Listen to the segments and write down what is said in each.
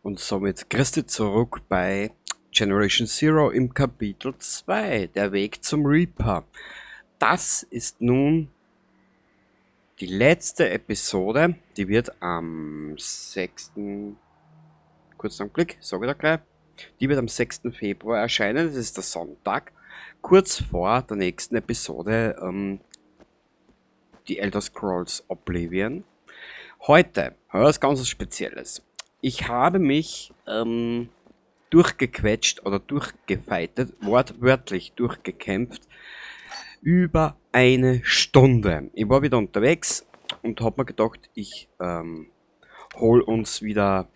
Und somit Christi zurück bei Generation Zero im Kapitel 2, der Weg zum Reaper. Das ist nun die letzte Episode, die wird am 6. Kurz einen Blick, sage ich da gleich. Die wird am 6. Februar erscheinen, das ist der Sonntag, kurz vor der nächsten Episode, die Elder Scrolls Oblivion. Heute, was ganz Spezielles. Ich habe mich durchgequetscht oder durchgefightet, wortwörtlich durchgekämpft, über eine Stunde. Ich war wieder unterwegs und hab mir gedacht, ich hol uns wieder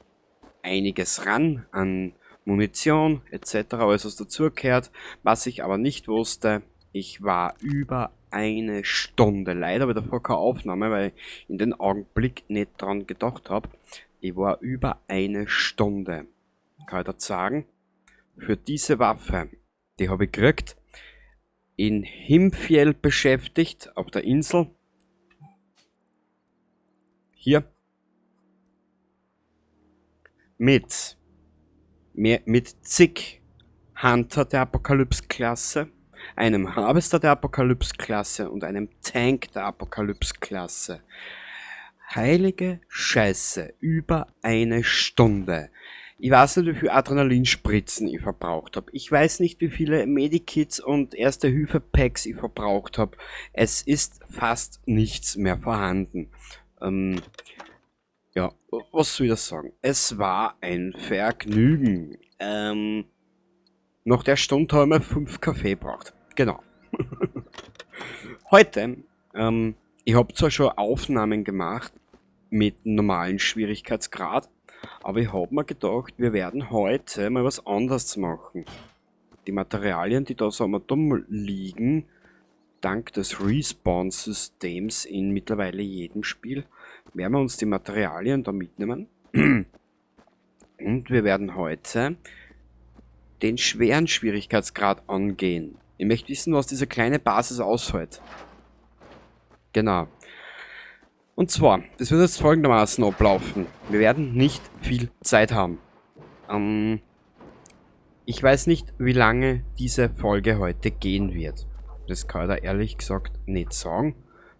einiges ran an Munition et cetera, alles was dazugehört. Was ich aber nicht wusste, ich war über eine Stunde, leider wieder vor keine Aufnahme, weil ich in den Augenblick nicht dran gedacht hab. Ich war über eine Stunde, kann ich dazu sagen, für diese Waffe, die hab ich gekriegt, in Himfjäll beschäftigt, auf der Insel. Hier. Mit zig Hunter der Apokalypse-Klasse, einem Harvester der Apokalypse-Klasse und einem Tank der Apokalypse-Klasse. Heilige Scheiße, über eine Stunde. Ich weiß nicht, wie viel Adrenalinspritzen ich verbraucht hab. Ich weiß nicht, wie viele Medikits und Erste-Hilfe-Packs ich verbraucht hab. Es ist fast nichts mehr vorhanden. Ja, was soll ich das sagen? Es war ein Vergnügen. Nach der Stunde haben wir 5 Kaffee gebraucht. Genau. Heute, ich hab zwar schon Aufnahmen gemacht mit normalen Schwierigkeitsgrad, aber ich hab mir gedacht, wir werden heute mal was anderes machen. Die Materialien, die da so am Dumm liegen, dank des Respawn-Systems in mittlerweile jedem Spiel, werden wir uns die Materialien da mitnehmen. Und wir werden heute den schweren Schwierigkeitsgrad angehen. Ich möchte wissen, was diese kleine Basis aushält. Genau. Und zwar, das wird jetzt folgendermaßen ablaufen. Wir werden nicht viel Zeit haben. Ich weiß nicht, wie lange diese Folge heute gehen wird. Das kann ich da ehrlich gesagt nicht sagen,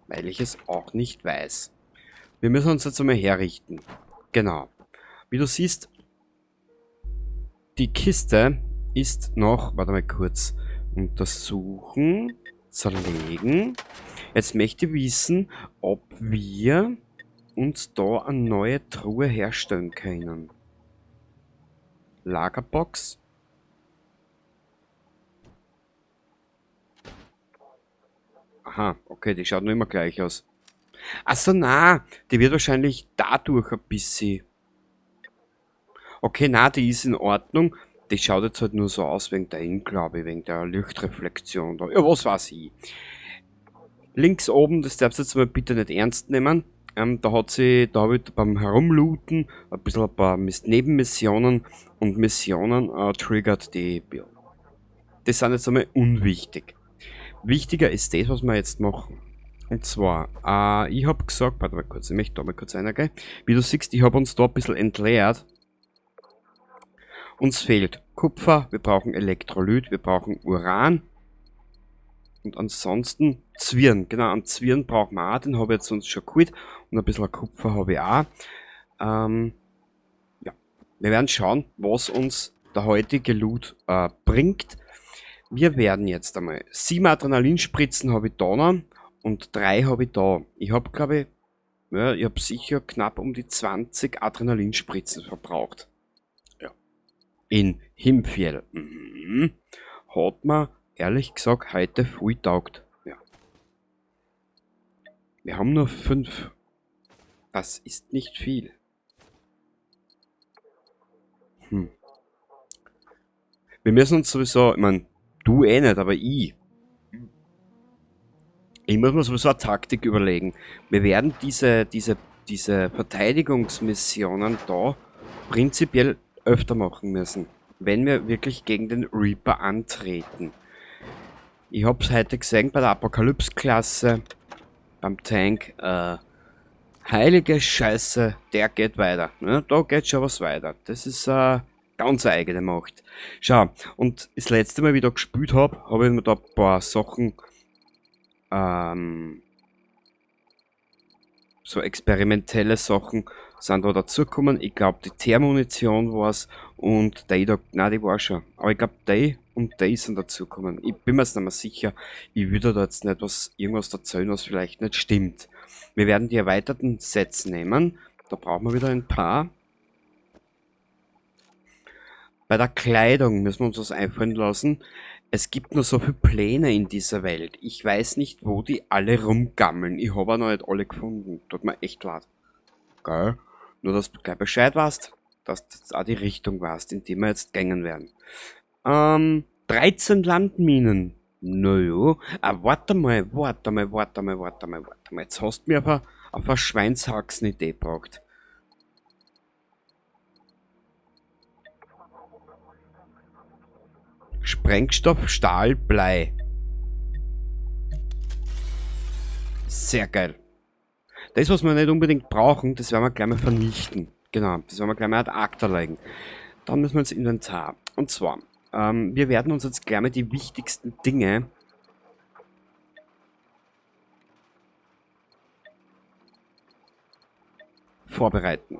weil ich es auch nicht weiß. Wir müssen uns jetzt einmal herrichten. Genau. Wie du siehst, die Kiste ist noch, warte mal kurz, untersuchen, zerlegen. Jetzt möchte ich wissen, ob wir uns da eine neue Truhe herstellen können. Lagerbox. Aha, okay, die schaut noch immer gleich aus. Achso, na, die wird wahrscheinlich dadurch ein bisschen... Okay, na, die ist in Ordnung. Die schaut jetzt halt nur so aus wegen der In, glaub ich, wegen der Lichtreflexion da. Ja, was weiß ich. Links oben, das darfst du jetzt mal bitte nicht ernst nehmen. Da hat sie, da hab ich beim Herumlooten ein bisschen ein paar Nebenmissionen und Missionen triggert die, ja. Das sind jetzt einmal unwichtig. Wichtiger ist das, was wir jetzt machen. Und zwar, ich hab gesagt, warte mal kurz, ich möchte da mal kurz reingehen. Wie du siehst, ich hab uns da ein bisschen entleert. Uns fehlt Kupfer, wir brauchen Elektrolyt, wir brauchen Uran. Und ansonsten Zwirn, genau, einen Zwirn brauchen wir auch, den hab ich jetzt sonst schon geholt. Und ein bisschen Kupfer hab ich auch. Ja, wir werden schauen, was uns der heutige Loot bringt. Wir werden jetzt einmal 7 Adrenalinspritzen hab ich da noch und 3 hab ich da. Ich hab, glaub ich, ja, ich hab sicher knapp um die 20 Adrenalinspritzen verbraucht. Ja. In Himfjäll. Hat mir, ehrlich gesagt, heute viel taugt. Ja. Wir haben nur 5. Das ist nicht viel. Wir müssen uns sowieso, ich mein, du eh nicht, aber ich. Ich muss mir sowieso eine Taktik überlegen. Wir werden diese Verteidigungsmissionen da prinzipiell öfter machen müssen, wenn wir wirklich gegen den Reaper antreten. Ich hab's heute gesehen bei der Apokalypse-Klasse, beim Tank, Heilige Scheiße, der geht weiter. Ne? Da geht schon was weiter. Das ist eine ganz eigene Macht. Schau, und das letzte Mal, wie ich da gespielt hab, hab ich mir da ein paar Sachen, so experimentelle Sachen sind da dazugekommen. Ich glaub, die Thermunition war's und die da, nein, die war schon. Aber ich glaub, die und die sind dazugekommen. Ich bin mir jetzt nicht mehr sicher. Ich würde da jetzt nicht irgendwas erzählen, was vielleicht nicht stimmt. Wir werden die erweiterten Sets nehmen. Da brauchen wir wieder ein paar. Bei der Kleidung müssen wir uns was einfallen lassen. Es gibt nur so viele Pläne in dieser Welt. Ich weiß nicht, wo die alle rumgammeln. Ich hab auch noch nicht alle gefunden. Tut mir echt leid. Gell? Nur, dass du gleich Bescheid weißt, dass du jetzt auch die Richtung weißt, in die wir jetzt gängen werden. 13 Landminen. Naja. Ah, warte mal, warte mal, warte mal, warte mal, warte mal. Jetzt hast du mir aber auf eine Schweinshaxen-Idee gebracht. Sprengstoff, Stahl, Blei. Sehr geil. Das, was wir nicht unbedingt brauchen, das werden wir gleich mal vernichten. Genau, das werden wir gleich mal ad acta legen. Dann müssen wir ins Inventar. Und zwar, wir werden uns jetzt gleich mal die wichtigsten Dinge vorbereiten.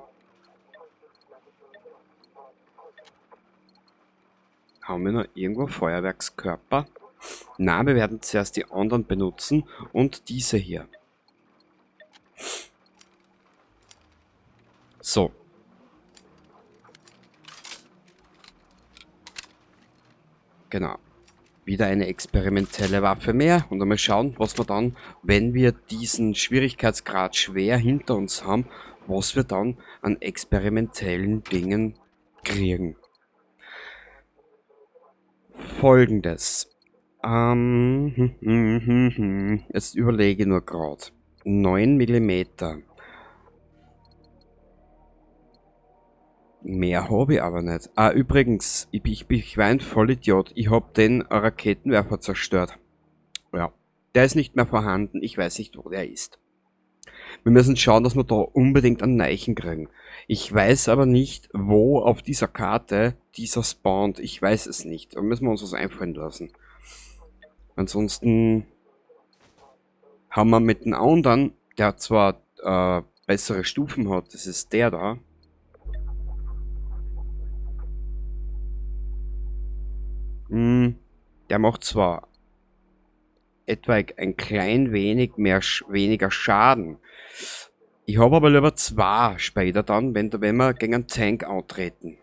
Haben wir noch irgendwo Feuerwerkskörper? Na, wir werden zuerst die anderen benutzen und diese hier. So. Genau. Wieder eine experimentelle Waffe mehr. Und einmal schauen, was wir dann, wenn wir diesen Schwierigkeitsgrad schwer hinter uns haben, was wir dann an experimentellen Dingen kriegen. Folgendes. Jetzt überlege ich nur grad. 9 Millimeter. Mehr hab ich aber nicht. Ah, übrigens, ich war ein Vollidiot. Ich hab den Raketenwerfer zerstört. Ja. Der ist nicht mehr vorhanden. Ich weiß nicht, wo der ist. Wir müssen schauen, dass wir da unbedingt einen Neichen kriegen. Ich weiß aber nicht, wo auf dieser Karte dieser spawnt. Ich weiß es nicht. Da müssen wir uns was einfallen lassen. Ansonsten haben wir mit dem anderen, der zwar bessere Stufen hat, das ist der da. Der macht zwar etwa ein klein wenig mehr weniger Schaden. Ich hab aber lieber zwei später dann, wenn wir gegen einen Tank antreten.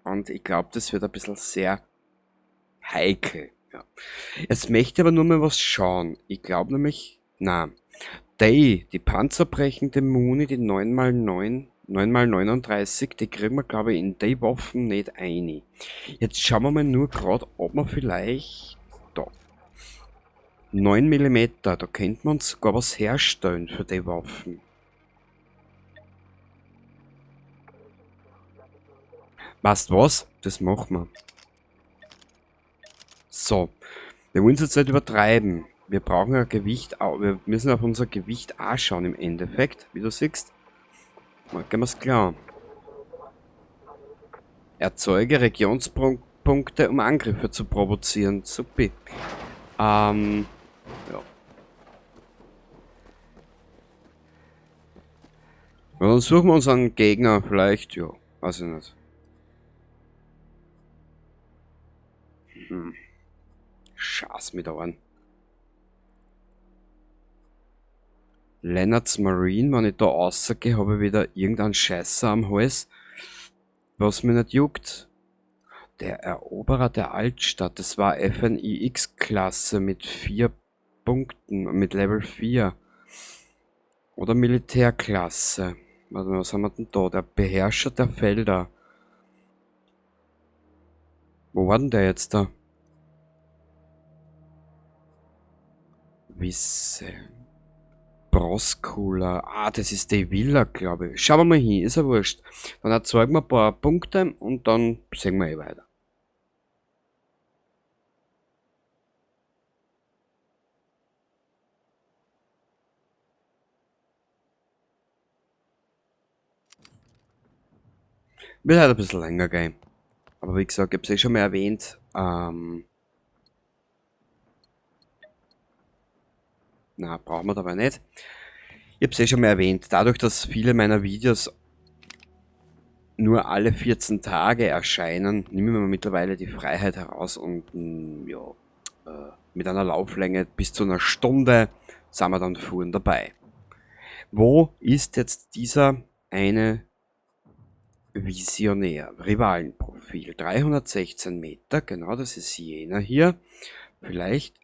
Und ich glaub, das wird ein bisschen sehr heikel. Ja. Jetzt möchte ich aber nur mal was schauen. Ich glaub nämlich, na, die panzerbrechende Muni, die neun mal neun, neun mal neununddreißig, die kriegen wir, glaub ich, in die Waffen nicht ein. Jetzt schauen wir mal nur grad, ob wir vielleicht da 9 Millimeter, da könnte man uns sogar was herstellen für die Waffen. Weißt was? Das machen wir. So. Wir wollen es jetzt nicht übertreiben. Wir brauchen ein Gewicht au-, wir müssen auf unser Gewicht auch schauen im Endeffekt, wie du siehst. Mal gehen wir's klar. Erzeuge Regionspunkte, um Angriffe zu provozieren. Supi. Ja. Ja, dann suchen wir uns einen Gegner vielleicht. Ja, weiß ich nicht. Schaß mit an. Leonard's Marine, wenn ich da rausgehe, habe ich wieder irgendeinen Scheißer am Hals, was mich nicht juckt. Der Eroberer der Altstadt, das war FNIX-Klasse mit 4 Punkten, mit Level 4. Oder Militärklasse. Warte mal, was haben wir denn da? Der Beherrscher der Felder. Wo war denn der jetzt da? Wisse. Broskula. Ah, das ist die Villa, glaube ich. Schauen wir mal hin, ist ja wurscht. Dann erzeugen wir ein paar Punkte und dann sehen wir eh weiter. Wird halt ein bisschen länger gehen. Aber wie gesagt, ich hab's eh schon mal erwähnt. Na, brauchen wir dabei nicht. Ich hab's eh schon mal erwähnt, dadurch, dass viele meiner Videos nur alle 14 Tage erscheinen, nehmen wir mittlerweile die Freiheit heraus und mit einer Lauflänge bis zu einer Stunde sind wir dann fuhren dabei. Wo ist jetzt dieser eine Visionär? Rivalenprofil, 316 Meter, genau, das ist jener hier. Vielleicht.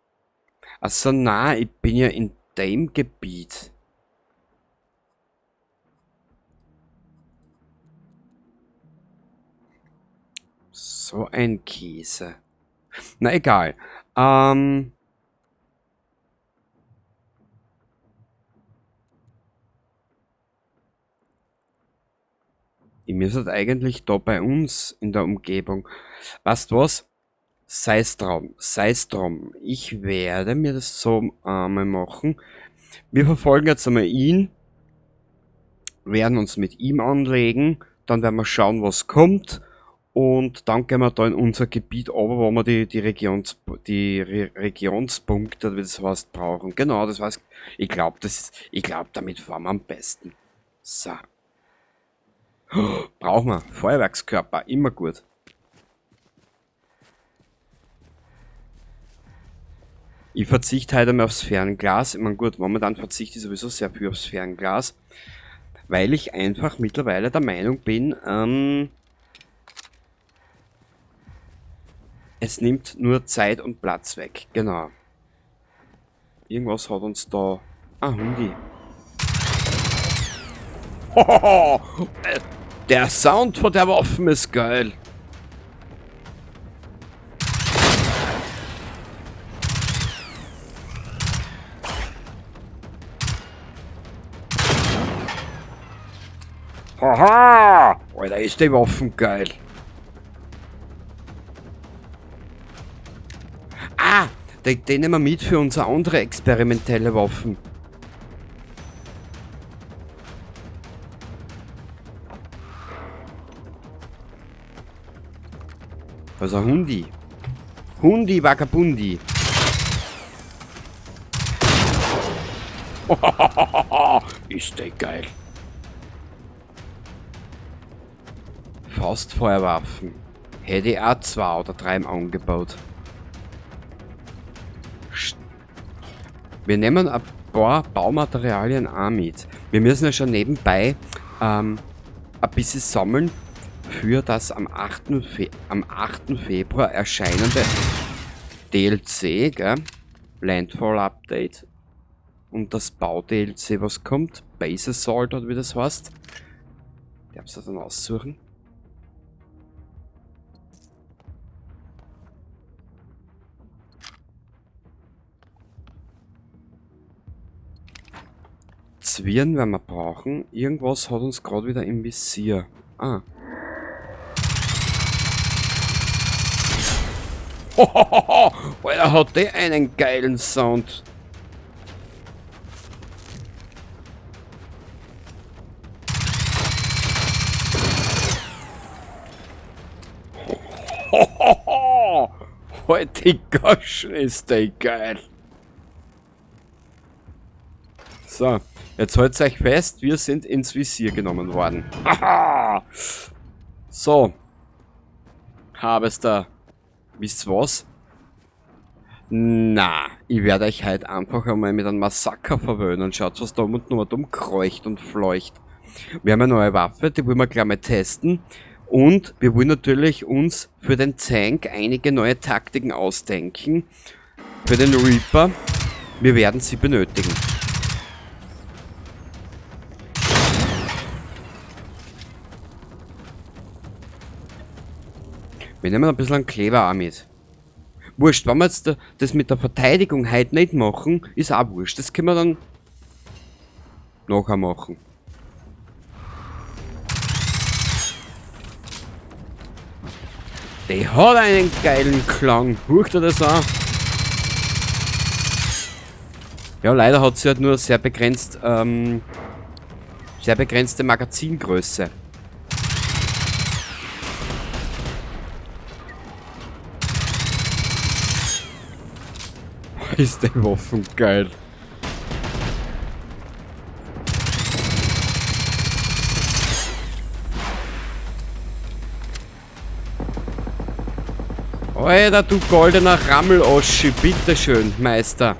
Achso, na, ich bin ja in dem Gebiet. So ein Käse. Na egal. Ich müsste eigentlich da bei uns in der Umgebung. Weißt du was? Sei's drum, sei's drum. Ich werde mir das so einmal machen. Wir verfolgen jetzt einmal ihn. Werden uns mit ihm anlegen. Dann werden wir schauen, was kommt. Und dann gehen wir da in unser Gebiet runter, wo wir die Regionspunkte, wie das heißt, brauchen. Genau, das heißt, ich glaub, damit fahren wir am besten. So. Brauchen wir. Feuerwerkskörper, immer gut. Ich verzichte heute mal aufs Fernglas. Ich mein, gut, momentan verzichte ich sowieso sehr viel aufs Fernglas, weil ich einfach mittlerweile der Meinung bin, es nimmt nur Zeit und Platz weg. Genau. Irgendwas hat uns da... Ah, Hundi. Hohoho! Der Sound von der Waffe ist geil. Haha! Alter, ist die Waffe geil. Ah! Den nehmen wir mit für unsere andere experimentelle Waffen. Also Hundi. Hundi Vagabundi. Ist der geil. Faustfeuerwaffen. Hätte ich auch 2 oder 3 im Angebot. Wir nehmen ein paar Baumaterialien auch mit. Wir müssen ja schon nebenbei ein bisschen sammeln für das am 8. Februar erscheinende DLC, gell? Landfall Update. Und das Bau-D L C, was kommt. Base Assault oder wie das heißt. Darfst du dann aussuchen? Zwirn werden wir brauchen. Irgendwas hat uns gerade wieder im Visier. Ah. Hohohoho! Alter, hat der einen geilen Sound. Hohoho! Halt die Goschen, ist der geil. So, jetzt haltet euch fest, wir sind ins Visier genommen worden. Haha! So. Harvester. Wisst ihr was? Na, ich werde euch heute einfach einmal mit einem Massaker verwöhnen. Schaut, was da unten noch dumm kreucht und fleucht. Wir haben eine neue Waffe, die wollen wir gleich mal testen. Und wir wollen natürlich uns für den Tank einige neue Taktiken ausdenken. Für den Reaper. Wir werden sie benötigen. Wir nehmen ein bisschen einen Kleber auch mit. Wurscht, wenn wir jetzt das mit der Verteidigung heute nicht machen, ist auch wurscht. Das können wir dann nachher machen. Der hat einen geilen Klang. Hört ihr das an? Ja, leider hat sie halt nur sehr begrenzte Magazingröße. Ist die Waffen geil. Alter, du goldener Rammeloschi, bitteschön, Meister.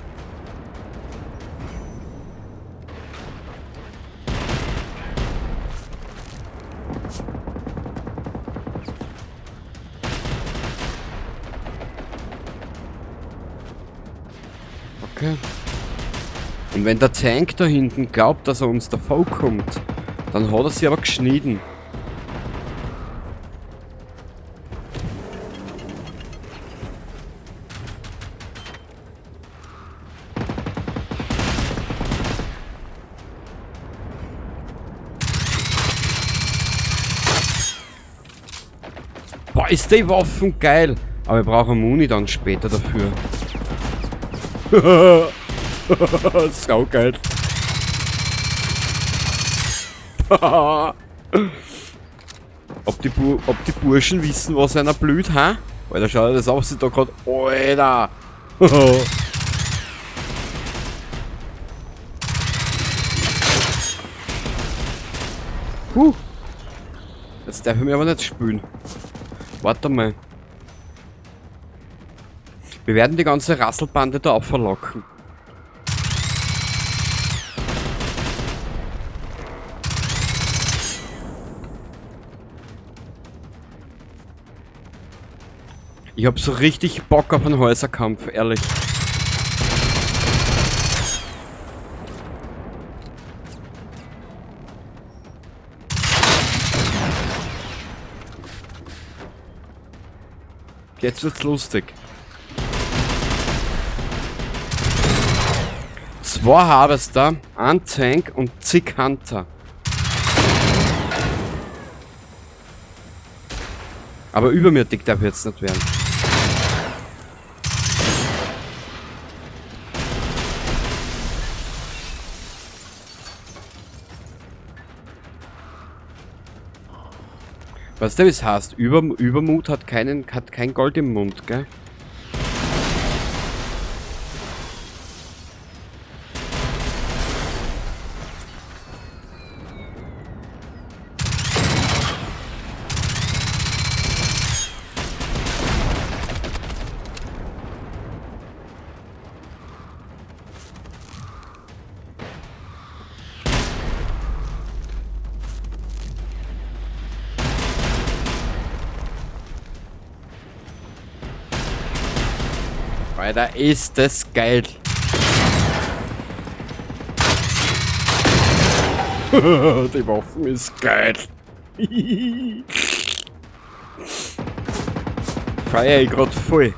Okay. Und wenn der Tank da hinten glaubt, dass er uns davor kommt, dann hat er sie aber geschnitten. Boah, ist die Waffen geil. Aber wir brauchen Muni dann später dafür. Sau geil. Ob die Burschen wissen, was einer blüht, ha? Alter, schau dir das aus, da grad. Alter! Huh. Jetzt darf ich mich aber nicht spülen. Warte mal. Wir werden die ganze Rasselbande da auch verlocken. Ich hab so richtig Bock auf einen Häuserkampf, ehrlich. Jetzt wird's lustig. 2 Harvester, ein Tank und zig Hunter. Aber übermütig darf ich jetzt nicht werden. Weißt du, wie es heißt? Übermut hat kein Gold im Mund, gell? Alter, ist das geil. Die Waffen ist geil. Feier ich grad voll.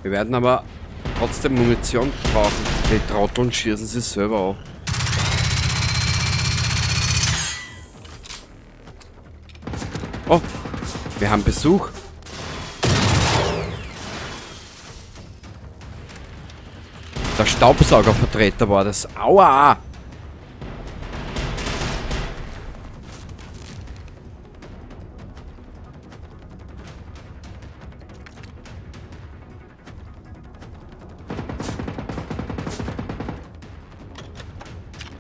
Wir werden aber trotzdem Munition brauchen. Die Trotteln schießen sich selber an. Oh, wir haben Besuch. Der Staubsaugervertreter war das. Aua!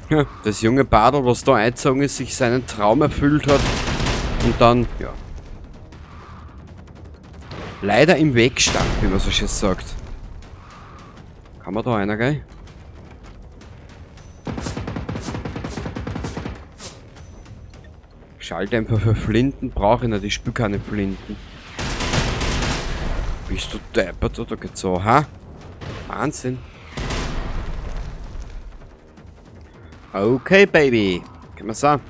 Ja, das junge Badl, was da eingezogen ist, sich seinen Traum erfüllt hat und dann, ja, leider im Weg stand, wie man so schön sagt. Kann man da einer, gell? Schalldämpfer für Flinten brauche ich nicht, ich spüre keine Flinten. Bist du deppert oder geht's so, ha? Wahnsinn. Okay, Baby. Kann man sagen.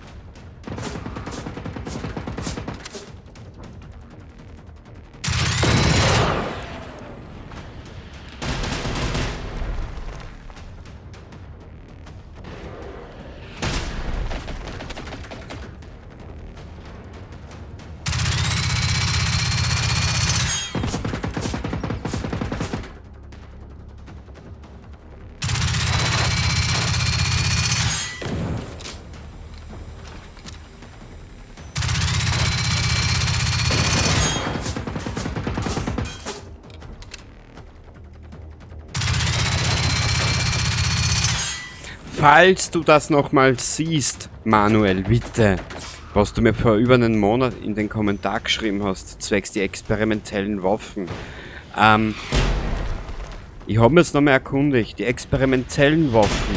Falls du das nochmal siehst, Manuel Witte, was du mir vor über einem Monat in den Kommentar geschrieben hast, zwecks die experimentellen Waffen. Ich hab mir jetzt nochmal erkundigt, die experimentellen Waffen.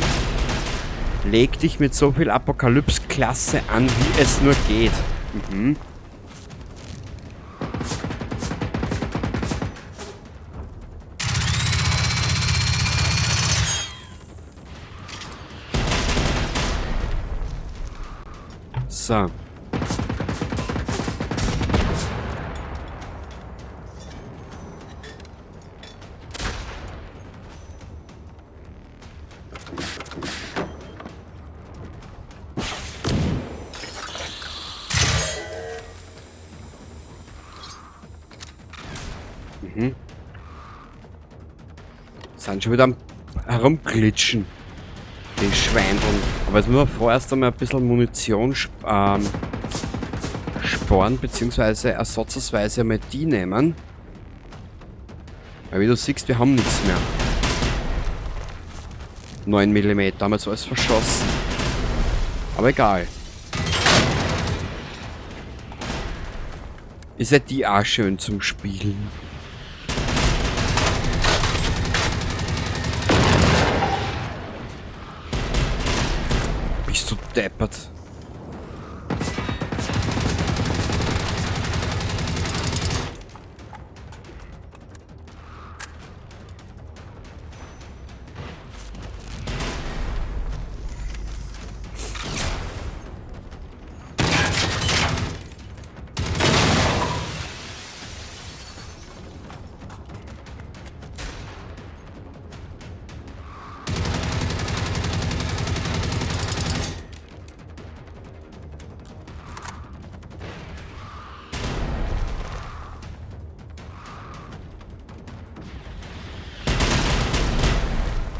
Leg dich mit so viel Apokalypse-Klasse an, wie es nur geht. So. Sind schon wieder am Herumglitschen. Die Schweindeln. Aber jetzt müssen wir vorerst einmal ein bisschen Munition sparen, beziehungsweise ersatzweise einmal die nehmen. Weil wie du siehst, wir haben nichts mehr. 9 Millimeter haben wir jetzt alles verschossen. Aber egal. Ist ja die auch schön zum Spielen. Bist du deppert?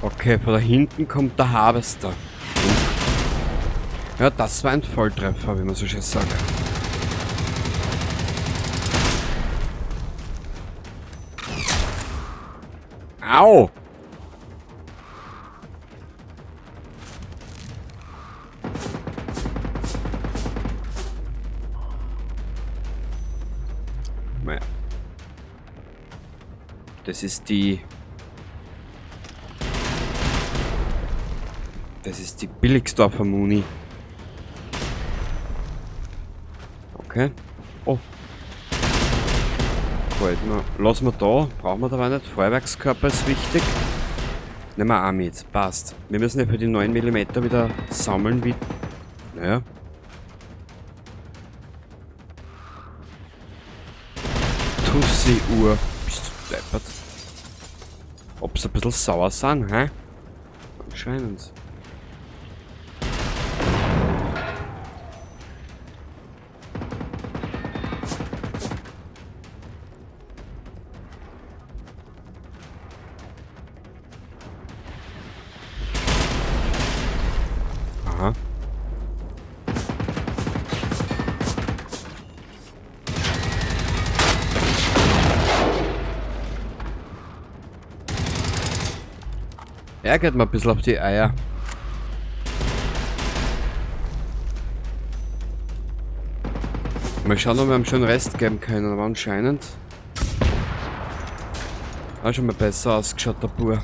Okay, von da hinten kommt der Harvester. Ja, das war ein Volltreffer, wie man so schön sagt. Au! Naja. Das ist die... Das ist die Billigsdorfer Muni. Okay. Oh. Halt, na, lassen wir da. Brauchen wir dabei nicht. Feuerwerkskörper ist wichtig. Nehmen wir auch mit. Passt. Wir müssen ja für die 9 Millimeter wieder sammeln, wie... Naja. Tussi-Uhr. Bist du deppert? Ob's ein bisschen sauer sind, hä? Anscheinend. Aha. Ärgert mir ein bisschen auf die Eier. Mal schauen, ob wir ihm schon Rest geben können, aber anscheinend hat schon mal besser ausgeschaut, der Bub.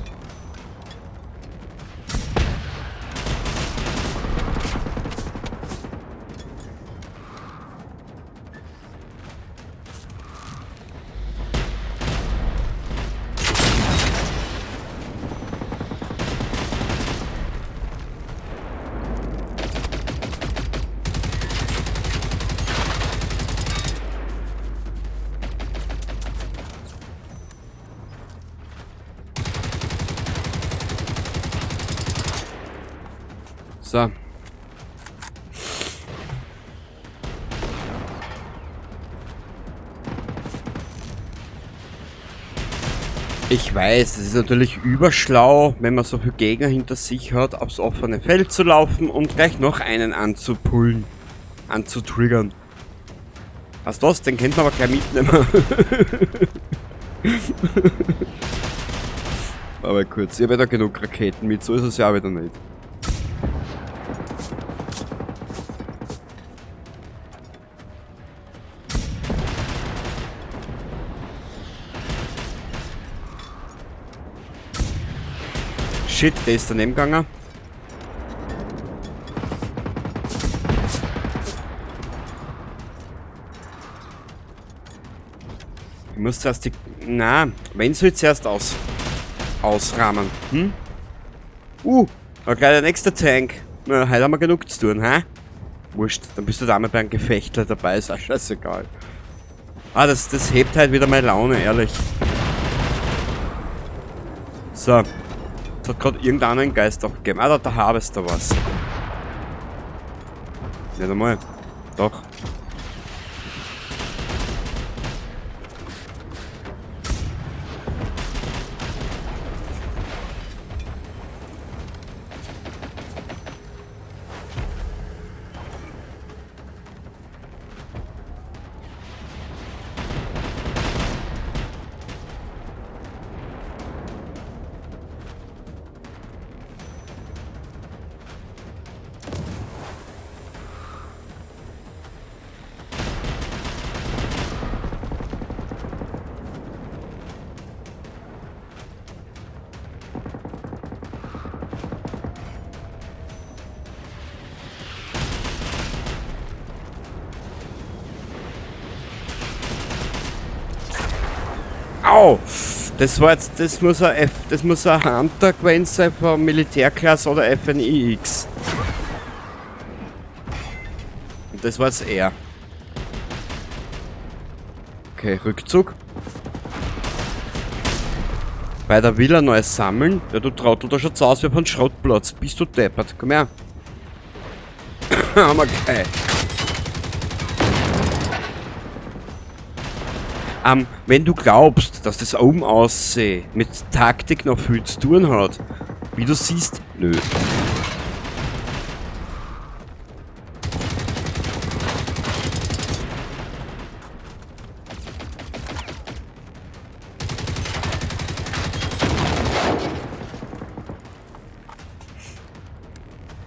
So. Ich weiß, es ist natürlich überschlau, wenn man so viele Gegner hinter sich hat, aufs offene Feld zu laufen und gleich noch einen anzupullen, anzutriggern. Was das? Den kennt man aber gleich mitnehmen. Aber kurz, ich habe ja da genug Raketen mit, so ist es ja auch wieder nicht. Shit, der ist daneben gegangen. Ich muss zuerst die... Na, wenn soll ich zuerst ausrahmen? Hm? Okay, der nächste Tank. Na, heute haben wir genug zu tun, hä? Wurscht, dann bist du da mal beim Gefechtler dabei, ist auch scheißegal. Ah, das hebt halt wieder meine Laune, ehrlich. So. Jetzt hat gerade irgendeiner einen Geist aufgegeben. Ah, da hat der Harvester was. Nicht einmal. Doch. Au! Das war jetzt, das muss ein F, das muss ein Hunter gewesen sein von Militärklasse oder FNIX. Und das war jetzt er. Okay, Rückzug. Bei der Villa neu sammeln. Ja, du Trottel, da schaut's aus wie auf einem Schrottplatz. Bist du deppert? Komm her. Haben wir geil. Wenn du glaubst, dass das oben aussehen mit Taktik noch viel zu tun hat, wie du siehst, nö.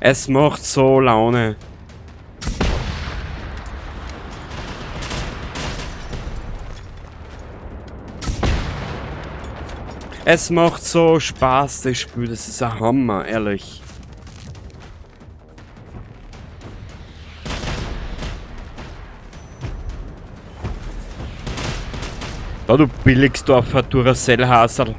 Es macht so Laune. Es macht so Spaß, das Spiel. Das ist ein Hammer, ehrlich. Da, du Billigsdorfer Duracell-Haserl.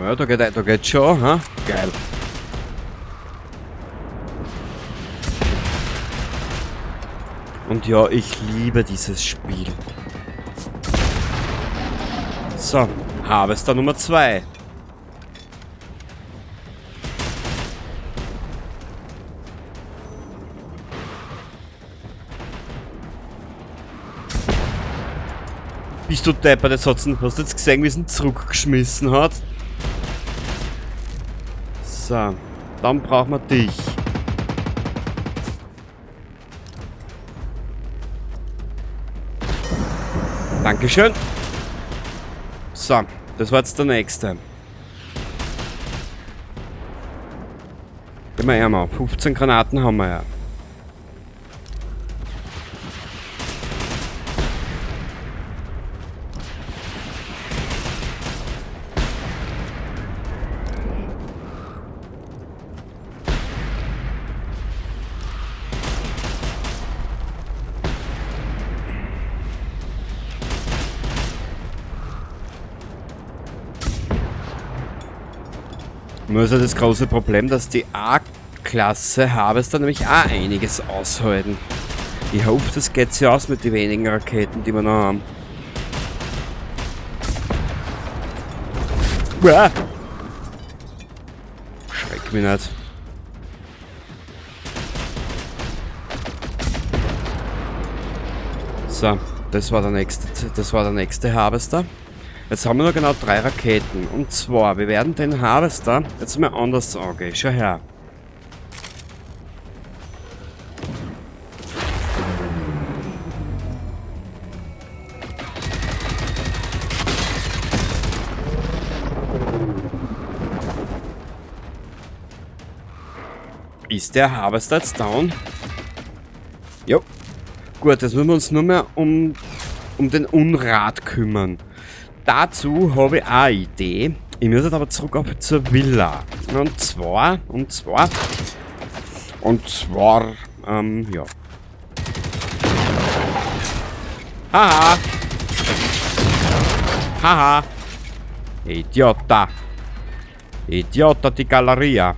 Ja, da geht schon, ha? Geil. Und ja, ich liebe dieses Spiel. So, Harvester Nummer 2. Bist du deppert, jetzt hat's ihn, hast du jetzt gesehen, wie es ihn zurückgeschmissen hat? So, dann brauchen wir dich. Dankeschön. So, das war jetzt der nächste. Gehen wir einmal. 15 Granaten haben wir ja. Nur ist ja das große Problem, dass die A-Klasse Harvester nämlich auch einiges aushalten. Ich hoffe, das geht sich aus mit den wenigen Raketen, die wir noch haben. Uah! Schreck mich nicht. So, das war der nächste, das war der nächste Harvester. Jetzt haben wir noch genau 3 Raketen. Und zwar, wir werden den Harvester jetzt mal anders angehen. Schau her. Ist der Harvester jetzt down? Jo. Gut, jetzt müssen wir uns nur mehr um den Unrat kümmern. Dazu habe ich auch eine Idee. Ich muss jetzt aber zurück auf zur Villa. Und zwar, ja. Haha! Haha! Idiota! Idiota die Galeria!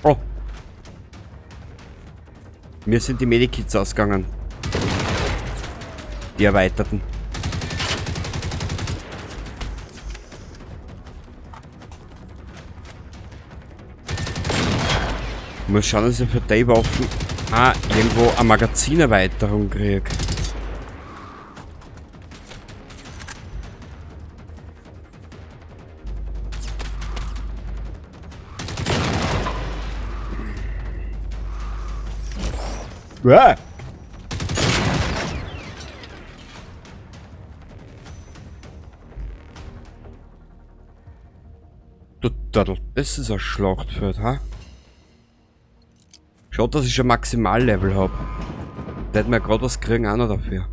Oh. Mir sind die Medikits ausgegangen. Die erweiterten. Ich muss schauen, dass ich für die Waffen irgendwo eine Magazinerweiterung kriege. Uah. Du Dödel, das ist ein Schlachtfeld, ha? Schaut, dass ich schon Maximallevel hab. Da hätten wir grad was kriegen auch noch dafür.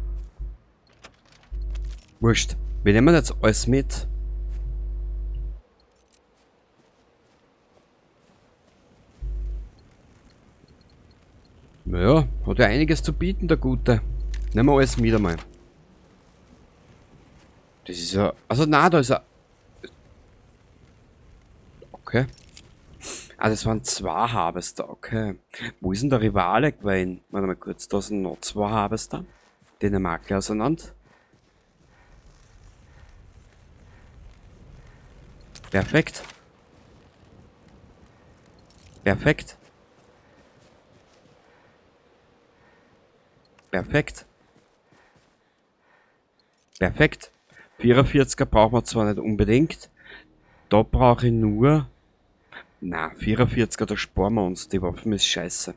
Wurscht. Wir nehmen jetzt alles mit. Naja, hat ja einiges zu bieten, der Gute. Nehmen wir alles mit einmal. Das ist ja... Also nein, da ist er... Okay. Ah, das waren 2 Harvester, okay. Wo ist denn der Rivale gewesen? Warte mal kurz, da sind noch 2 Harvester. Den nehmen wir auch gleich auseinander. Perfekt. Perfekt. Perfekt. Perfekt. 44er brauchen wir zwar nicht unbedingt. Da brauche ich nur... Na, 44er, da sparen wir uns. Die Waffen ist scheiße.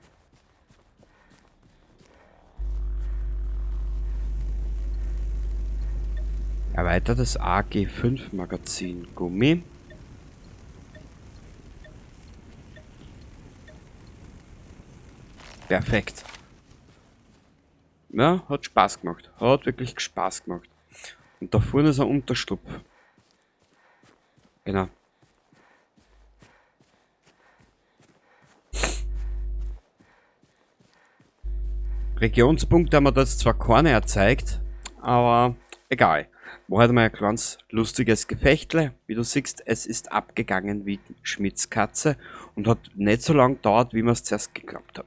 Erweitertes AG5 Magazin Gummi. Perfekt. Ja, hat Spaß gemacht. Hat wirklich Spaß gemacht. Und da vorne ist ein Unterschlupf. Genau. Regionspunkte haben wir da jetzt zwar keine erzeigt, aber egal. War halt mal ein ganz lustiges Gefechtle. Wie du siehst, es ist abgegangen wie Schmidts Katze und hat nicht so lange gedauert, wie man es zuerst geglaubt hat.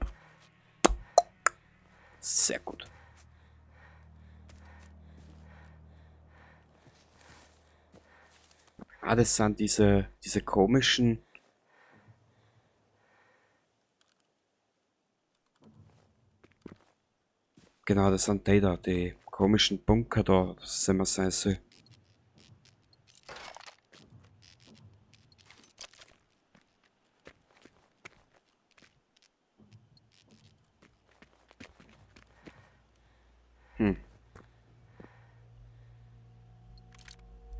Sehr gut. Ah, das sind diese komischen... Genau, das sind die da, die komischen Bunker da, das immer sein soll.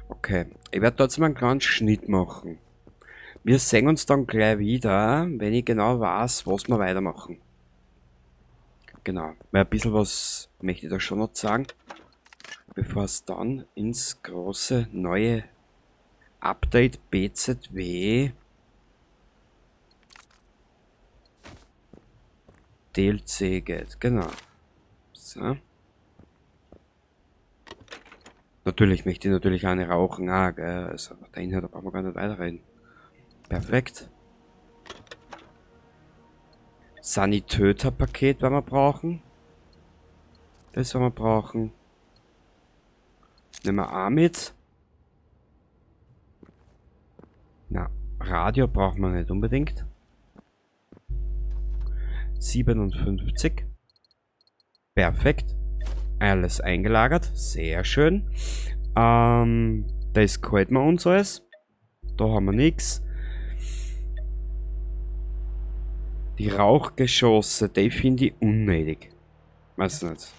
Okay, ich werde trotzdem einen kleinen Schnitt machen. Wir sehen uns dann gleich wieder, wenn ich genau weiß, was wir weitermachen. Genau, weil ein bisschen was möchte ich da schon noch sagen, bevor es dann ins große neue Update BZW DLC geht. Genau. So. Natürlich möchte ich natürlich eine rauchen, ah, gell? Also, der Inhalt, da brauchen wir gar nicht weiterreden. Perfekt. Sanitöter-Paket werden wir brauchen. Das werden wir brauchen. Nehmen wir auch mit. Na, Radio braucht man nicht unbedingt. 57. Perfekt. Alles eingelagert. Sehr schön. Das gefällt mir uns alles. Da haben wir nix. Die Rauchgeschosse, die finde ich unnötig. Weiß nicht.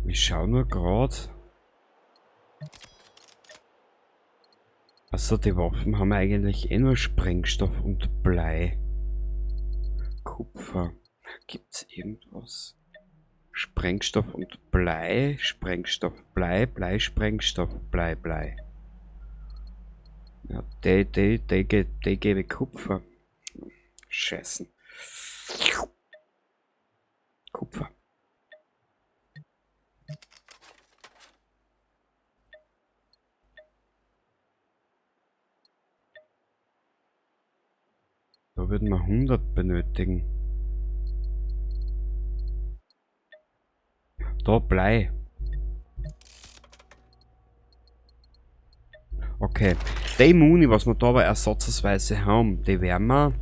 Ich schau nur grad. Achso, die Waffen haben eigentlich eh nur Sprengstoff und Blei. Kupfer. Gibt's irgendwas? Sprengstoff und Blei. Sprengstoff, Blei, Blei, Sprengstoff, Blei, Blei. Ja, die gebe ich Kupfer. Scheißen. Kupfer. Da würden wir 100 benötigen. Da Blei. Okay. Die Muni, was wir da aber ersatzweise haben, die werden wir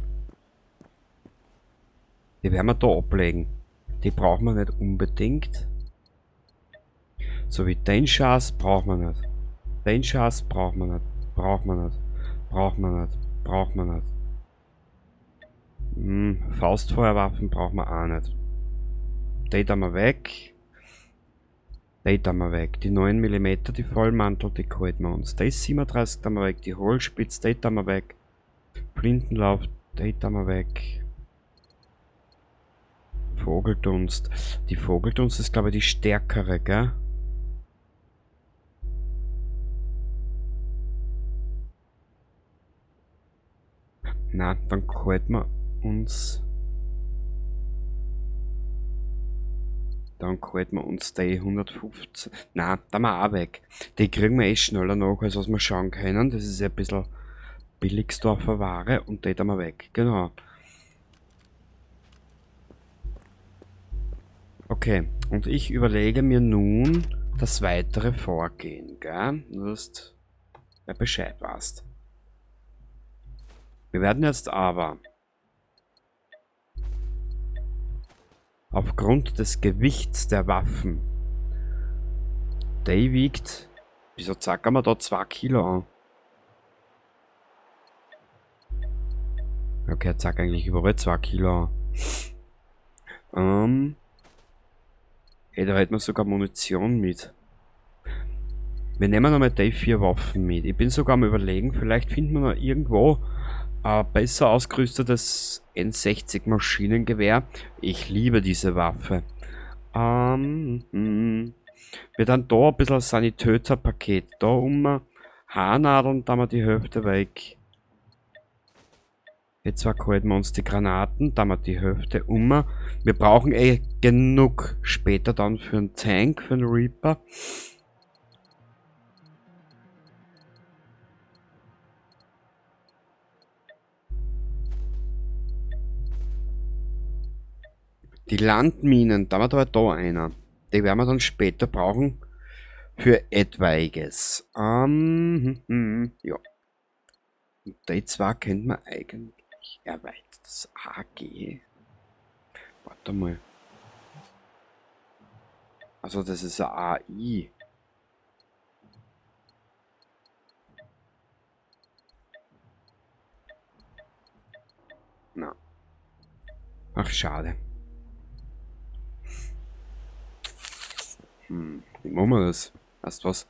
da ablegen. Die brauchen wir nicht unbedingt. So wie den Schatz brauchen wir nicht. Den Schatz brauchen wir nicht. Brauchen wir nicht. Brauchen wir nicht. Brauchen wir nicht. Faustfeuerwaffen brauchen wir auch nicht. Die tun wir weg. Die tun wir weg. Die 9 Millimeter, die Vollmantel, die halten wir uns. Die 37 tun wir weg. Die Hohlspitz, die tun wir weg. Blindenlauf, die tun wir weg. Vogeldunst. Die Vogeldunst ist, glaube ich, die stärkere, gell? Na, dann halten wir uns. Dann halten wir uns die 115. Na, da mal auch weg. Die kriegen wir eh schneller nach, als was wir schauen können. Das ist ja ein bisschen Billigsdorfer Ware und die da mal weg. Genau. Okay, und ich überlege mir nun das weitere Vorgehen, gell? Nur, dass du ja Bescheid weißt. Wir werden jetzt aber aufgrund des Gewichts der Waffen, die wiegt, wieso zacken wir da 2 Kilo an? Okay, zack eigentlich überall 2 Kilo an. Ey, da hätten wir sogar Munition mit. Wir nehmen nochmal die 4 Waffen mit. Ich bin sogar am Überlegen, vielleicht finden wir noch irgendwo ein besser ausgerüstetes N60 Maschinengewehr. Ich liebe diese Waffe. Wir dann da ein bisschen Sanitäterpaket. Da um Haarnadeln, da haben wir die Hälfte weg. Jetzt halten wir uns die Granaten, da haben wir die Hälfte um. Wir brauchen eh genug später dann für einen Tank, für einen Reaper. Die Landminen, da war da einer. Die werden wir dann später brauchen für etwaiges. Ja. Und die zwei kennt man eigentlich erweitert. Das AG. Warte mal. Also das ist ein AI. Na. Ach, schade. Wie machen wir das? Weißt du was?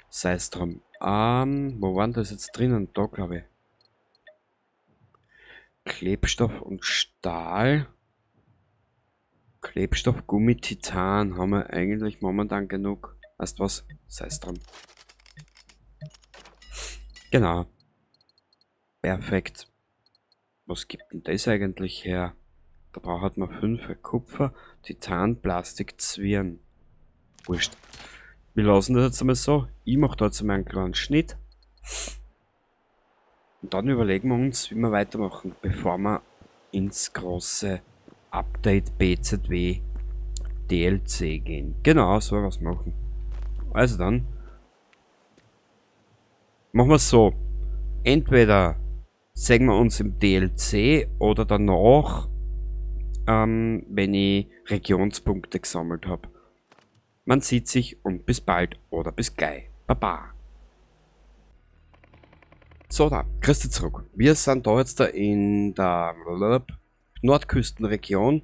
Sei es drum. Wo waren das jetzt drinnen? Da, glaub ich. Klebstoff und Stahl. Klebstoff, Gummi, Titan. Haben wir eigentlich momentan genug. Weißt du was? Sei es drum. Genau. Perfekt. Was gibt denn das eigentlich her? Da braucht man 5 Kupfer, Titan, Plastik, Zwirn. Wurscht. Wir lassen das jetzt einmal so. Ich mach da jetzt einmal einen kleinen Schnitt. Und dann überlegen wir uns, wie wir weitermachen, bevor wir ins große Update BZW DLC gehen. Genau, so was machen. Also dann. Machen wir es so. Entweder sehen wir uns im DLC oder danach, wenn ich Regionspunkte gesammelt hab. Man sieht sich und bis bald oder bis gleich. Baba. So, da, grüß dich zurück. Wir sind da jetzt da in der Nordküstenregion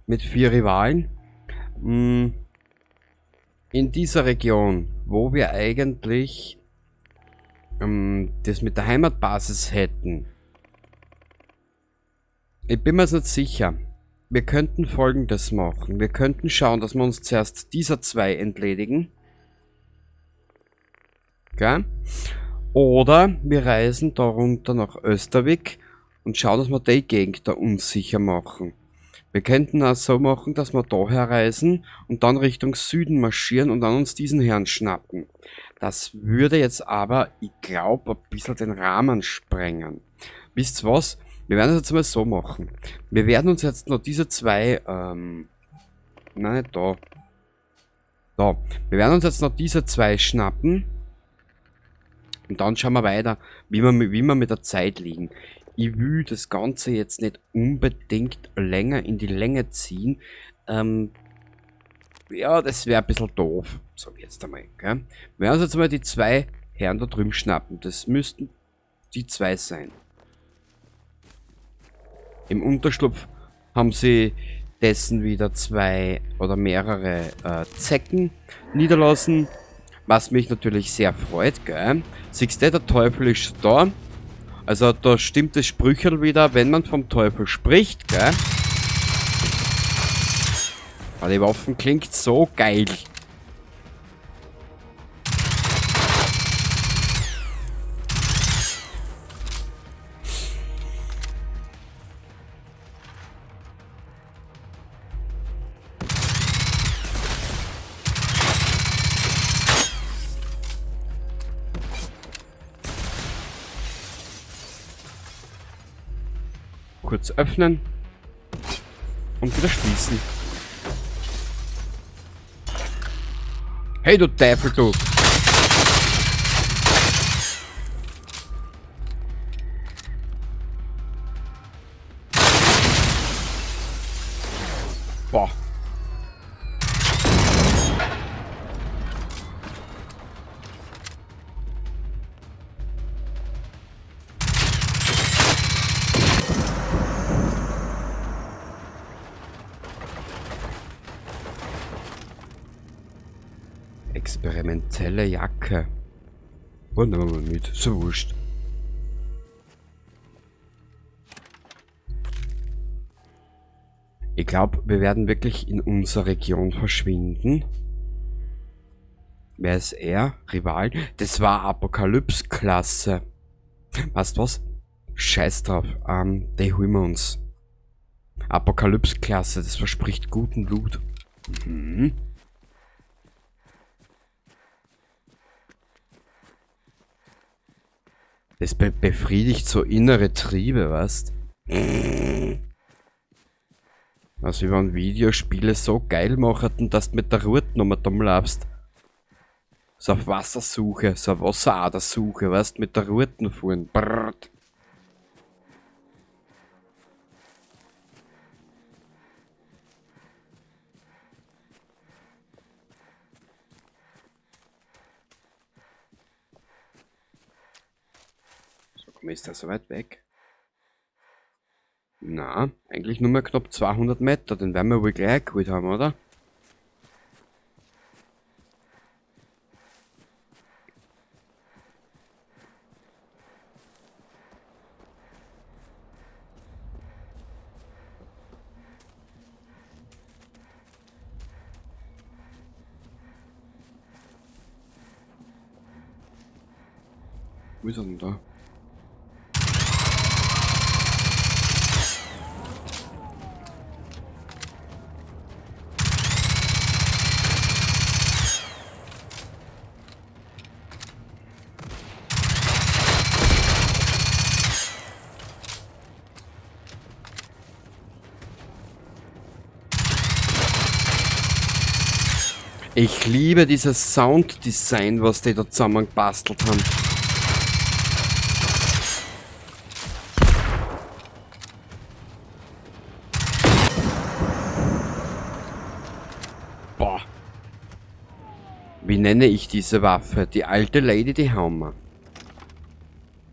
mit 4 Rivalen. In dieser Region, wo wir eigentlich das mit der Heimatbasis hätten. Ich bin mir jetzt nicht sicher. Wir könnten Folgendes machen. Wir könnten schauen, dass wir uns zuerst dieser 2 entledigen. Gell? Oder wir reisen da runter nach Östervik und schauen, dass wir die Gegend da unsicher machen. Wir könnten auch so machen, dass wir da herreisen und dann Richtung Süden marschieren und dann uns diesen Herrn schnappen. Das würde jetzt aber, ich glaub, ein bisschen den Rahmen sprengen. Wisst ihr was? Wir werden es jetzt mal so machen. Wir werden uns jetzt noch diese 2 nein, nicht da. Da. Wir werden uns jetzt noch diese 2 schnappen. Und dann schauen wir weiter, wie wir mit der Zeit liegen. Ich will das Ganze jetzt nicht unbedingt länger in die Länge ziehen. Ja, das wär ein bisschen doof, sag ich jetzt einmal. Gell? Wir werden uns jetzt mal die 2 Herren da drüben schnappen. Das müssten die 2 sein. Im Unterschlupf haben sie dessen wieder 2 oder mehrere Zecken niederlassen. Was mich natürlich sehr freut, gell? Siehst du, der Teufel ist da. Also da stimmt das Sprücherl wieder, wenn man vom Teufel spricht, gell? Aber die Waffen klingt so geil. Kurz öffnen und wieder schließen. Hey du Teufel, du! Boah. Experimentelle Jacke. Oh, nehmen wir mal mit. So wurscht. Ich glaub, wir werden wirklich in unserer Region verschwinden. Wer ist er? Rival? Das war Apokalypse-Klasse. Weißt du was? Scheiß drauf. Die holen wir uns. Apokalypse-Klasse, das verspricht guten Loot. Das befriedigt so innere Triebe, weißt? Also wie wenn Videospiele so geil machen, dass du mit der Rute noch mal dumm laufst. So auf Wassersuche, so auf Wasseradersuche, weißt? Mit der Rute fahren. Brrrt. So, komm, ist der so weit weg? Na, eigentlich nur mehr knapp 200 Meter, den werden wir wohl gleich geholt haben, oder? Wo ist er denn da? Ich liebe dieses Sounddesign, was die da zusammengebastelt haben. Boah. Wie nenne ich diese Waffe? Die alte Lady, die haben wir.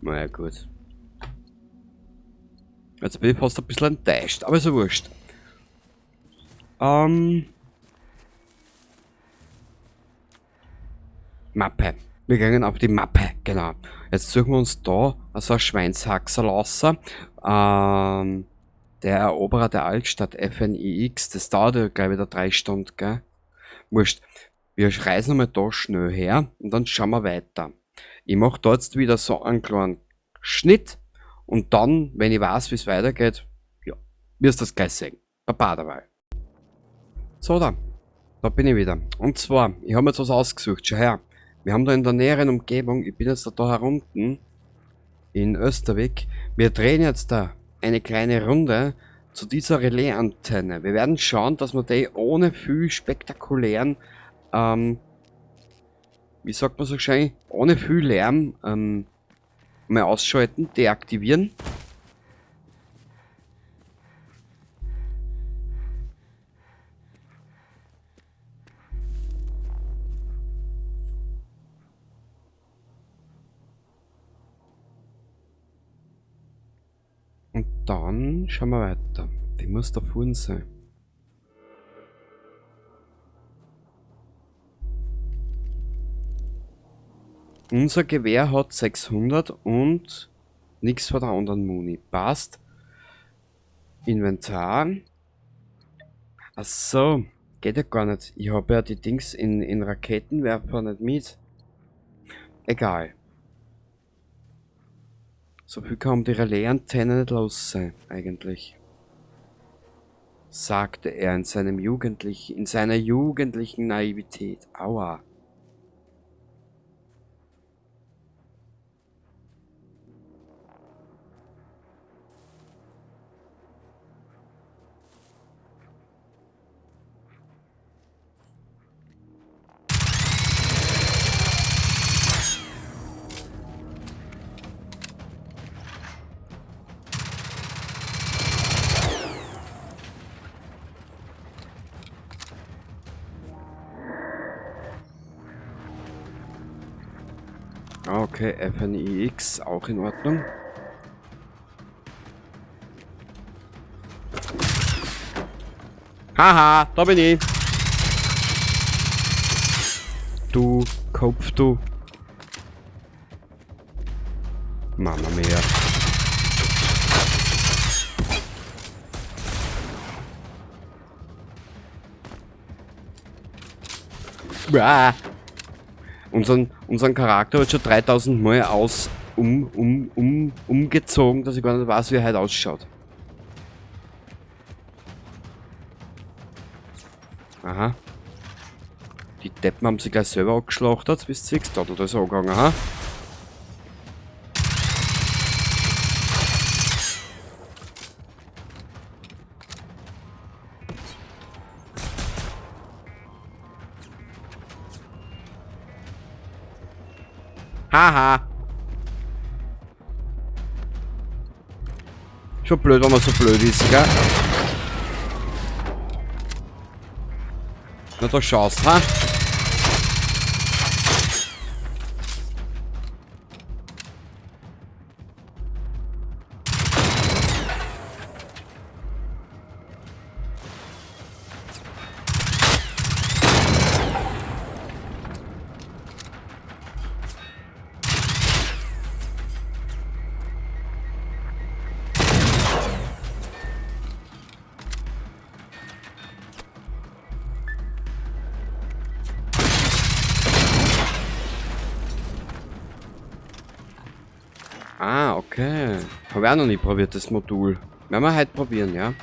Na ja, gut. Jetzt bin ich fast ein bisschen enttäuscht, aber ist ja wurscht. Mappe. Wir gehen auf die Mappe, genau. Jetzt suchen wir uns da so ein Schweinshaxerl raus. Der Eroberer der Altstadt, FNIX, das dauert ja gleich wieder 3 Stunden, gell? Wurscht. Wir reisen einmal da schnell her und dann schauen wir weiter. Ich mach da jetzt wieder so einen kleinen Schnitt und dann, wenn ich weiß, wie's weitergeht, ja, wirst du das gleich sehen. Baba dabei. So, da bin ich wieder. Und zwar, ich hab mir jetzt was ausgesucht, schau her. Wir haben da in der näheren Umgebung, ich bin jetzt da herunten in Östervik. Wir drehen jetzt da eine kleine Runde zu dieser Relais-Antenne. Wir werden schauen, dass wir die ohne viel spektakulären, wie sagt man so schön, ohne viel Lärm mal ausschalten, deaktivieren. Und dann schauen wir weiter. Die muss da vorne sein. Unser Gewehr hat 600 und nix von der anderen Muni. Passt. Inventar. Ach so, geht ja gar nicht. Ich hab ja die Dings in Raketenwerfer nicht mit. Egal. So viel kann um die Relais-Antenne nicht los sein, eigentlich. Sagte er in seiner jugendlichen Naivität. Aua. Okay, FNIX, auch in Ordnung. Haha, da bin ich. Du Kopf, du. Mama mia. Bäh. Unseren Charakter wird schon 3000 Mal umgezogen, dass ich gar nicht weiß, wie er heute ausschaut. Aha. Die Deppen haben sich gleich selber angeschlachtet, bis sie da, da ist er angegangen, aha. Haha. Schon blöd, wenn man so blöd ist, gell? Na, da schaust, ha? Ah, okay. Hab ich auch noch nie probiert, das Modul. Werden wir heute probieren, ja?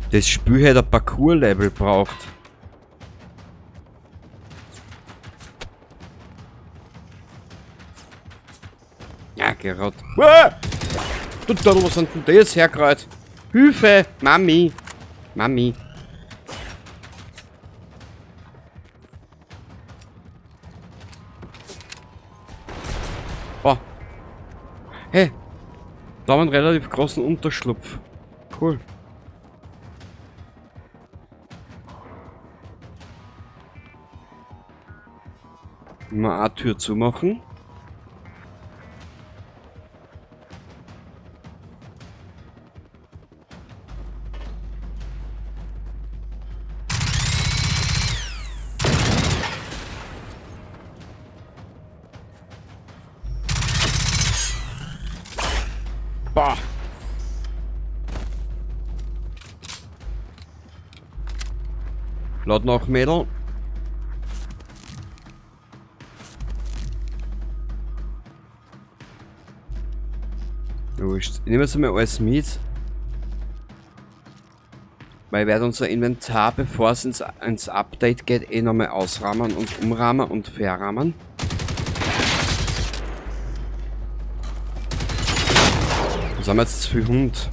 Das Spiel hätte ein Parkour-Level braucht. Ja, Gerard. Ah! Du Dödel, was sind denn das hergerollt? Hilfe! Mami! Mami! Boah. Hey! Da haben wir einen relativ großen Unterschlupf. Cool. Mal eine Tür zumachen. Boah. Laut noch, Mädel. Wurscht. Ich nehme jetzt einmal alles mit. Weil ich werde unser Inventar, bevor es ins Update geht, eh nochmal ausrahmen und umrahmen und verrahmen. Was haben wir jetzt für Hund?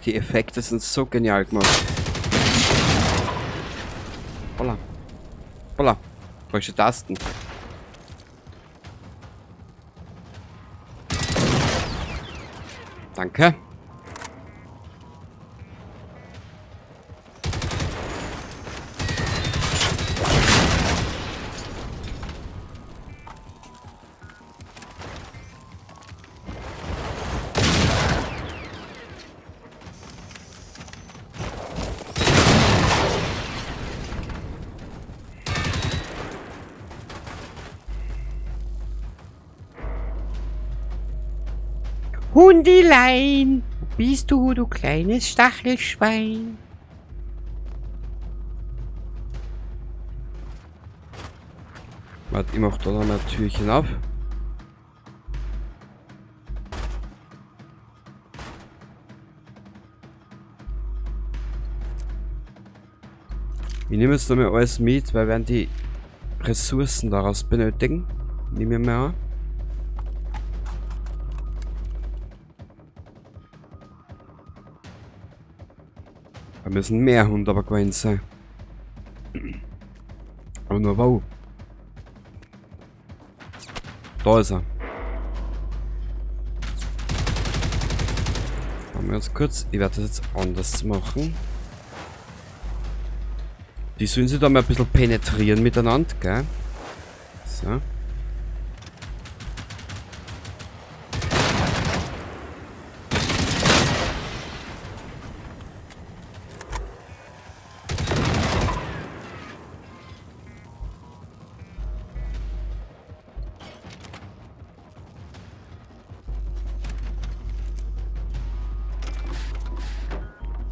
Die Effekte sind so genial gemacht. Holla. Holla. Falsche Tasten. Danke. Hundilein, wo bist du, du kleines Stachelschwein? Warte, ich mach da noch ein Türchen auf. Ich nehme jetzt nochmal alles mit, weil wir werden die Ressourcen daraus benötigen. Nehmen wir mal an. Da müssen mehr Hunde aber gewesen sein. Aber nur wo? Da ist er. Machen wir ganz kurz. Ich werde das jetzt anders machen. Die sollen sich da mal ein bisschen penetrieren miteinander, gell? So.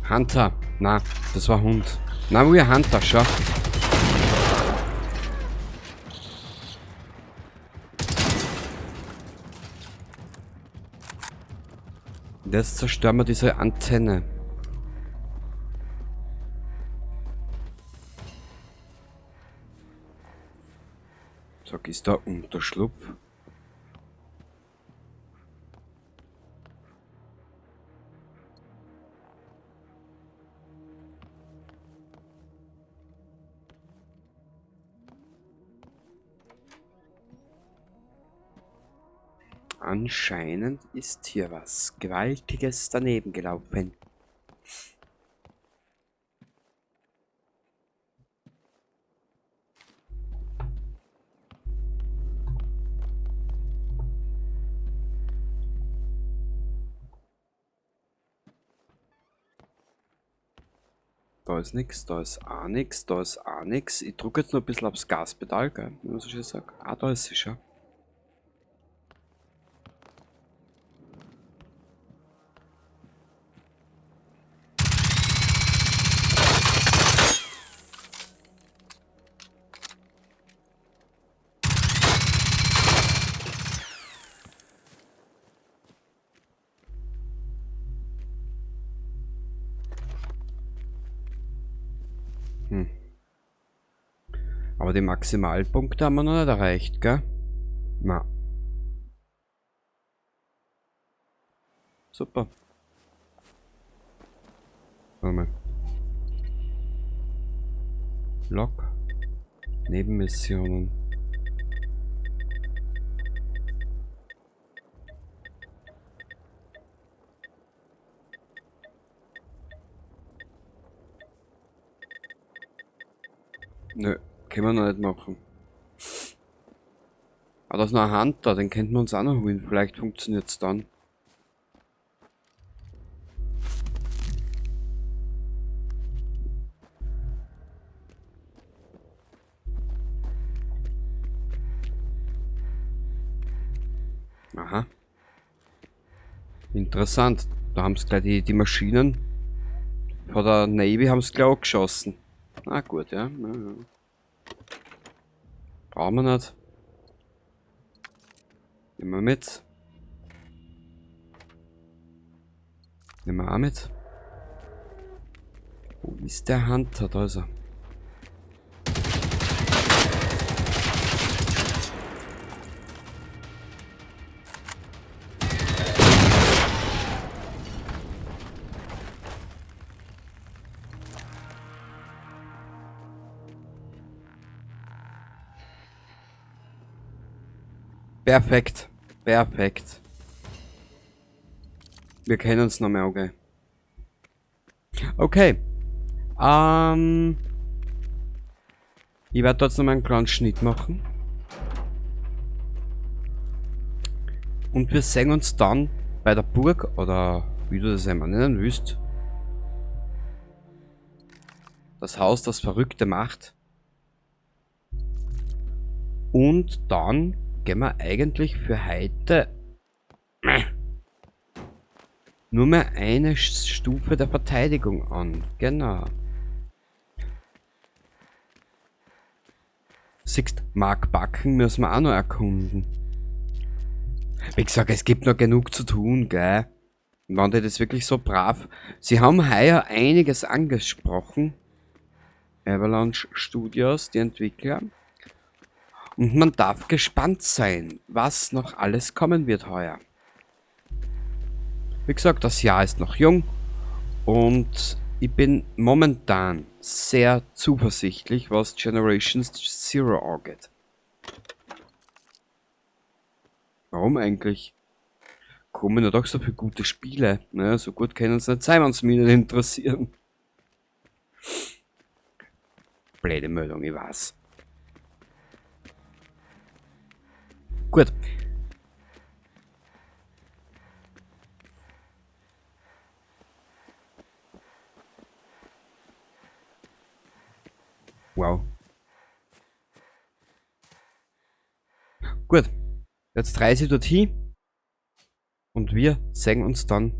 Hunter. Na, das war Hund. Na, wo ihr Hunter, schau. Und jetzt zerstören wir diese Antenne. Sag, ist da Unterschlupf? Anscheinend ist hier was Gewaltiges daneben gelaufen. Da ist nix, da ist auch nix, da ist auch nix. Ich drück jetzt noch ein bisschen aufs Gaspedal, gell? Wie man so schön sagt. Ah, da ist sie schon. Aber die Maximalpunkte haben wir noch nicht erreicht, gell? Na. Super. Warte mal. Log. Nebenmissionen. Nö, können wir noch nicht machen. Aber da ist noch ein Hunter, den könnten wir uns auch noch holen. Vielleicht funktioniert's dann. Aha. Interessant. Da haben's gleich die Maschinen von der Navy haben's gleich angeschossen. Na gut, ja. Ja, ja. Brauchen wir nicht. Nehmen wir mit. Nehmen wir auch mit. Wo ist der Hunter? Da ist er. Perfekt. Perfekt. Wir kennen uns noch mehr, okay. Okay. Ich werde dort noch mal einen kleinen Schnitt machen. Und wir sehen uns dann bei der Burg, oder wie du das einmal nennen willst. Das Haus, das Verrückte macht. Und dann gehen wir eigentlich für heute nur mehr eine Stufe der Verteidigung an. Genau. Siehst, Mark Backen müssen wir auch noch erkunden. Wie gesagt, es gibt noch genug zu tun, gell? Und wenn die das wirklich so brav... Sie haben heuer einiges angesprochen. Avalanche Studios, die Entwickler. Und man darf gespannt sein, was noch alles kommen wird heuer. Wie gesagt, das Jahr ist noch jung und ich bin momentan sehr zuversichtlich, was Generation Zero angeht. Warum eigentlich? Kommen ja doch so viele gute Spiele. Ne? So gut können sie nicht sein, wenn sie mich nicht interessieren. Blöde Meldung, ich weiß. Gut. Wow. Gut. Jetzt reise ich dorthin. Und wir sehen uns dann,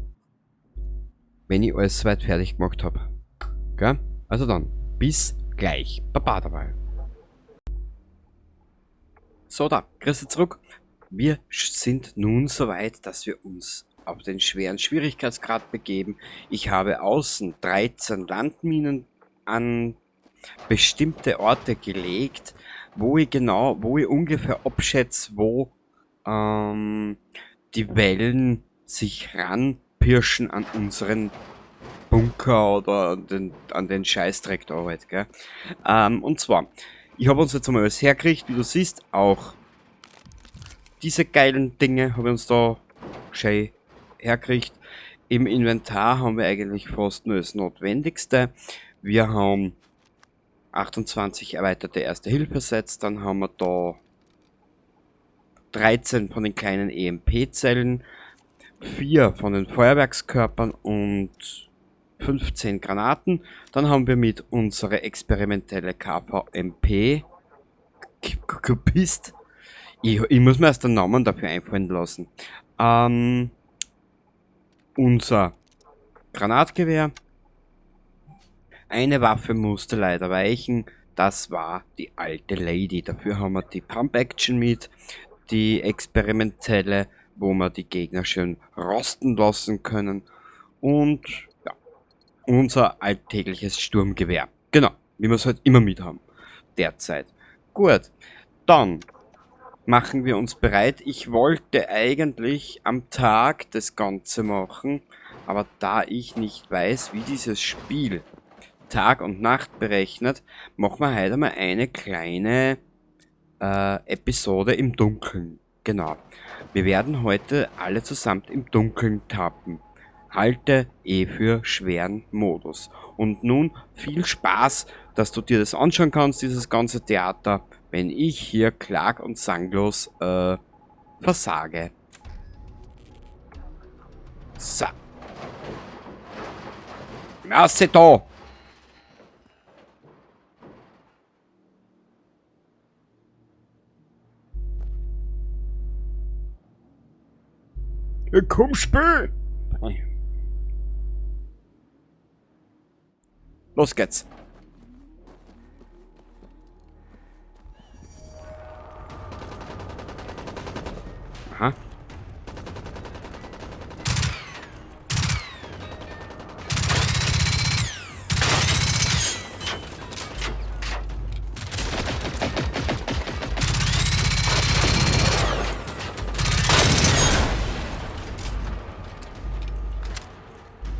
wenn ich alles soweit fertig gemacht hab. Gell? Also dann, bis gleich. Baba dabei. So da, grüß dich zurück. Wir sind nun soweit, dass wir uns auf den schweren Schwierigkeitsgrad begeben. Ich habe außen 13 Landminen an bestimmte Orte gelegt, wo ich genau, wo ich ungefähr abschätze, wo die Wellen sich ranpirschen an unseren Bunker oder an den Scheißdreck da halt, gell? Und zwar, ich hab uns jetzt einmal alles hergekriegt, wie du siehst, auch diese geilen Dinge hab ich uns da schön hergekriegt. Im Inventar haben wir eigentlich fast nur das Notwendigste. Wir haben 28 erweiterte Erste-Hilfe-Sets, dann haben wir da 13 von den kleinen E M P-Zellen, 4 von den Feuerwerkskörpern und 15 Granaten. Dann haben wir mit unserer experimentelle KVMP Kopist. Ich muss mir erst den Namen dafür einfallen lassen. Unser Granatgewehr. Eine Waffe musste leider weichen. Das war die alte Lady. Dafür haben wir die Pump Action mit, die experimentelle, wo wir die Gegner schön rosten lassen können. Und ja, unser alltägliches Sturmgewehr. Genau, wie wir es halt immer mit haben. Derzeit. Gut, dann machen wir uns bereit. Ich wollte eigentlich am Tag das Ganze machen, aber da ich nicht weiß, wie dieses Spiel Tag und Nacht berechnet, machen wir heute mal eine kleine Episode im Dunkeln. Genau. Wir werden heute alle zusammen im Dunkeln tappen. Halte E für schweren Modus. Und nun viel Spaß, dass du dir das anschauen kannst, dieses ganze Theater, wenn ich hier klag- und sanglos versage. So. Nasse da! Komm, spiel! Los geht's. Aha.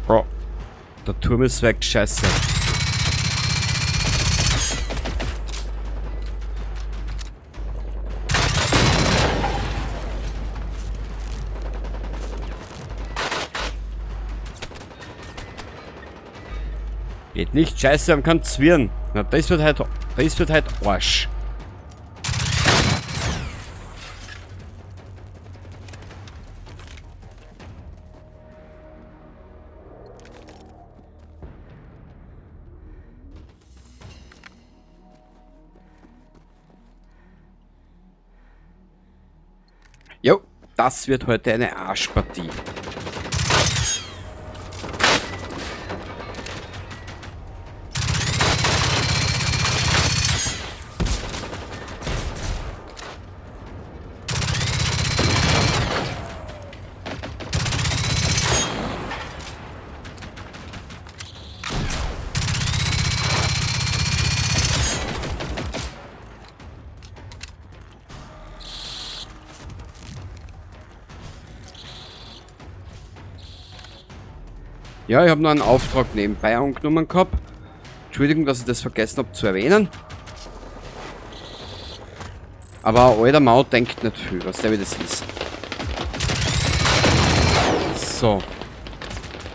Bro, der Turm ist weg, scheiße. Geht nicht, scheiße, man kann zwirren. Na, das wird halt Arsch. Jo, das wird heute eine Arschpartie. Ja, ich habe noch einen Auftrag nebenbei angenommen gehabt. Entschuldigung, dass ich das vergessen hab zu erwähnen. Aber ein alter Mann denkt nicht viel, was der wie das ist. So.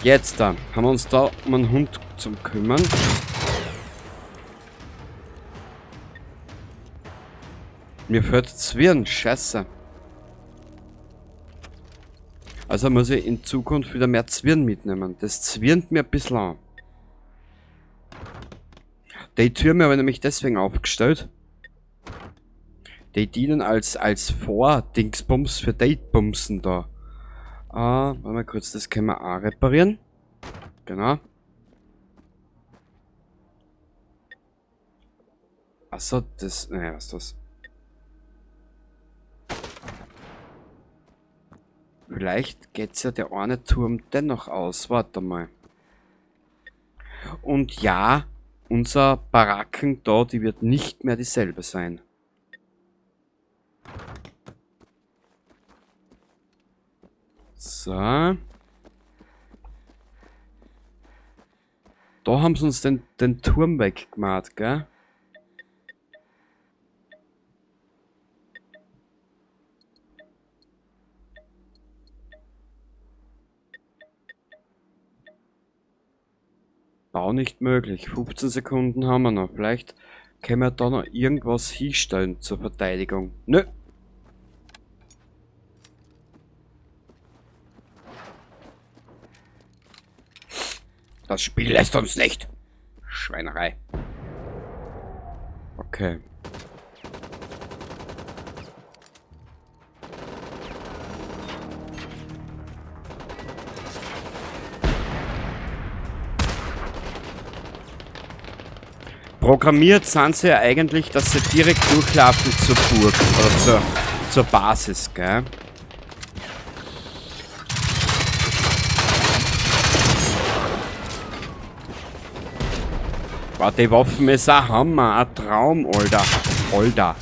Jetzt da. Haben wir uns da um einen Hund zum kümmern. Mir fällt Zwirn, scheiße. Also muss ich in Zukunft wieder mehr Zwirn mitnehmen. Das zwirnt mir ein bisschen an. Die Türme habe ich nämlich deswegen aufgestellt. Die dienen als Vor-Dingsbums für Datebumsen da. Ah, warte mal kurz, das können wir auch reparieren. Genau. Achso, das... Naja, was ist das? Vielleicht geht's ja der eine Turm dennoch aus. Warte mal. Und ja, unser Baracken da, die wird nicht mehr dieselbe sein. So. Da haben sie uns den Turm weggemacht, gell? Bau nicht möglich. 15 Sekunden haben wir noch. Vielleicht können wir da noch irgendwas hinstellen zur Verteidigung. Nö. Das Spiel lässt uns nicht. Schweinerei. Okay. Programmiert sind sie ja eigentlich, dass sie direkt durchlaufen zur Burg oder zur Basis, gell? Boah, die Waffen ist ein Hammer, ein Traum, Alter. Alter.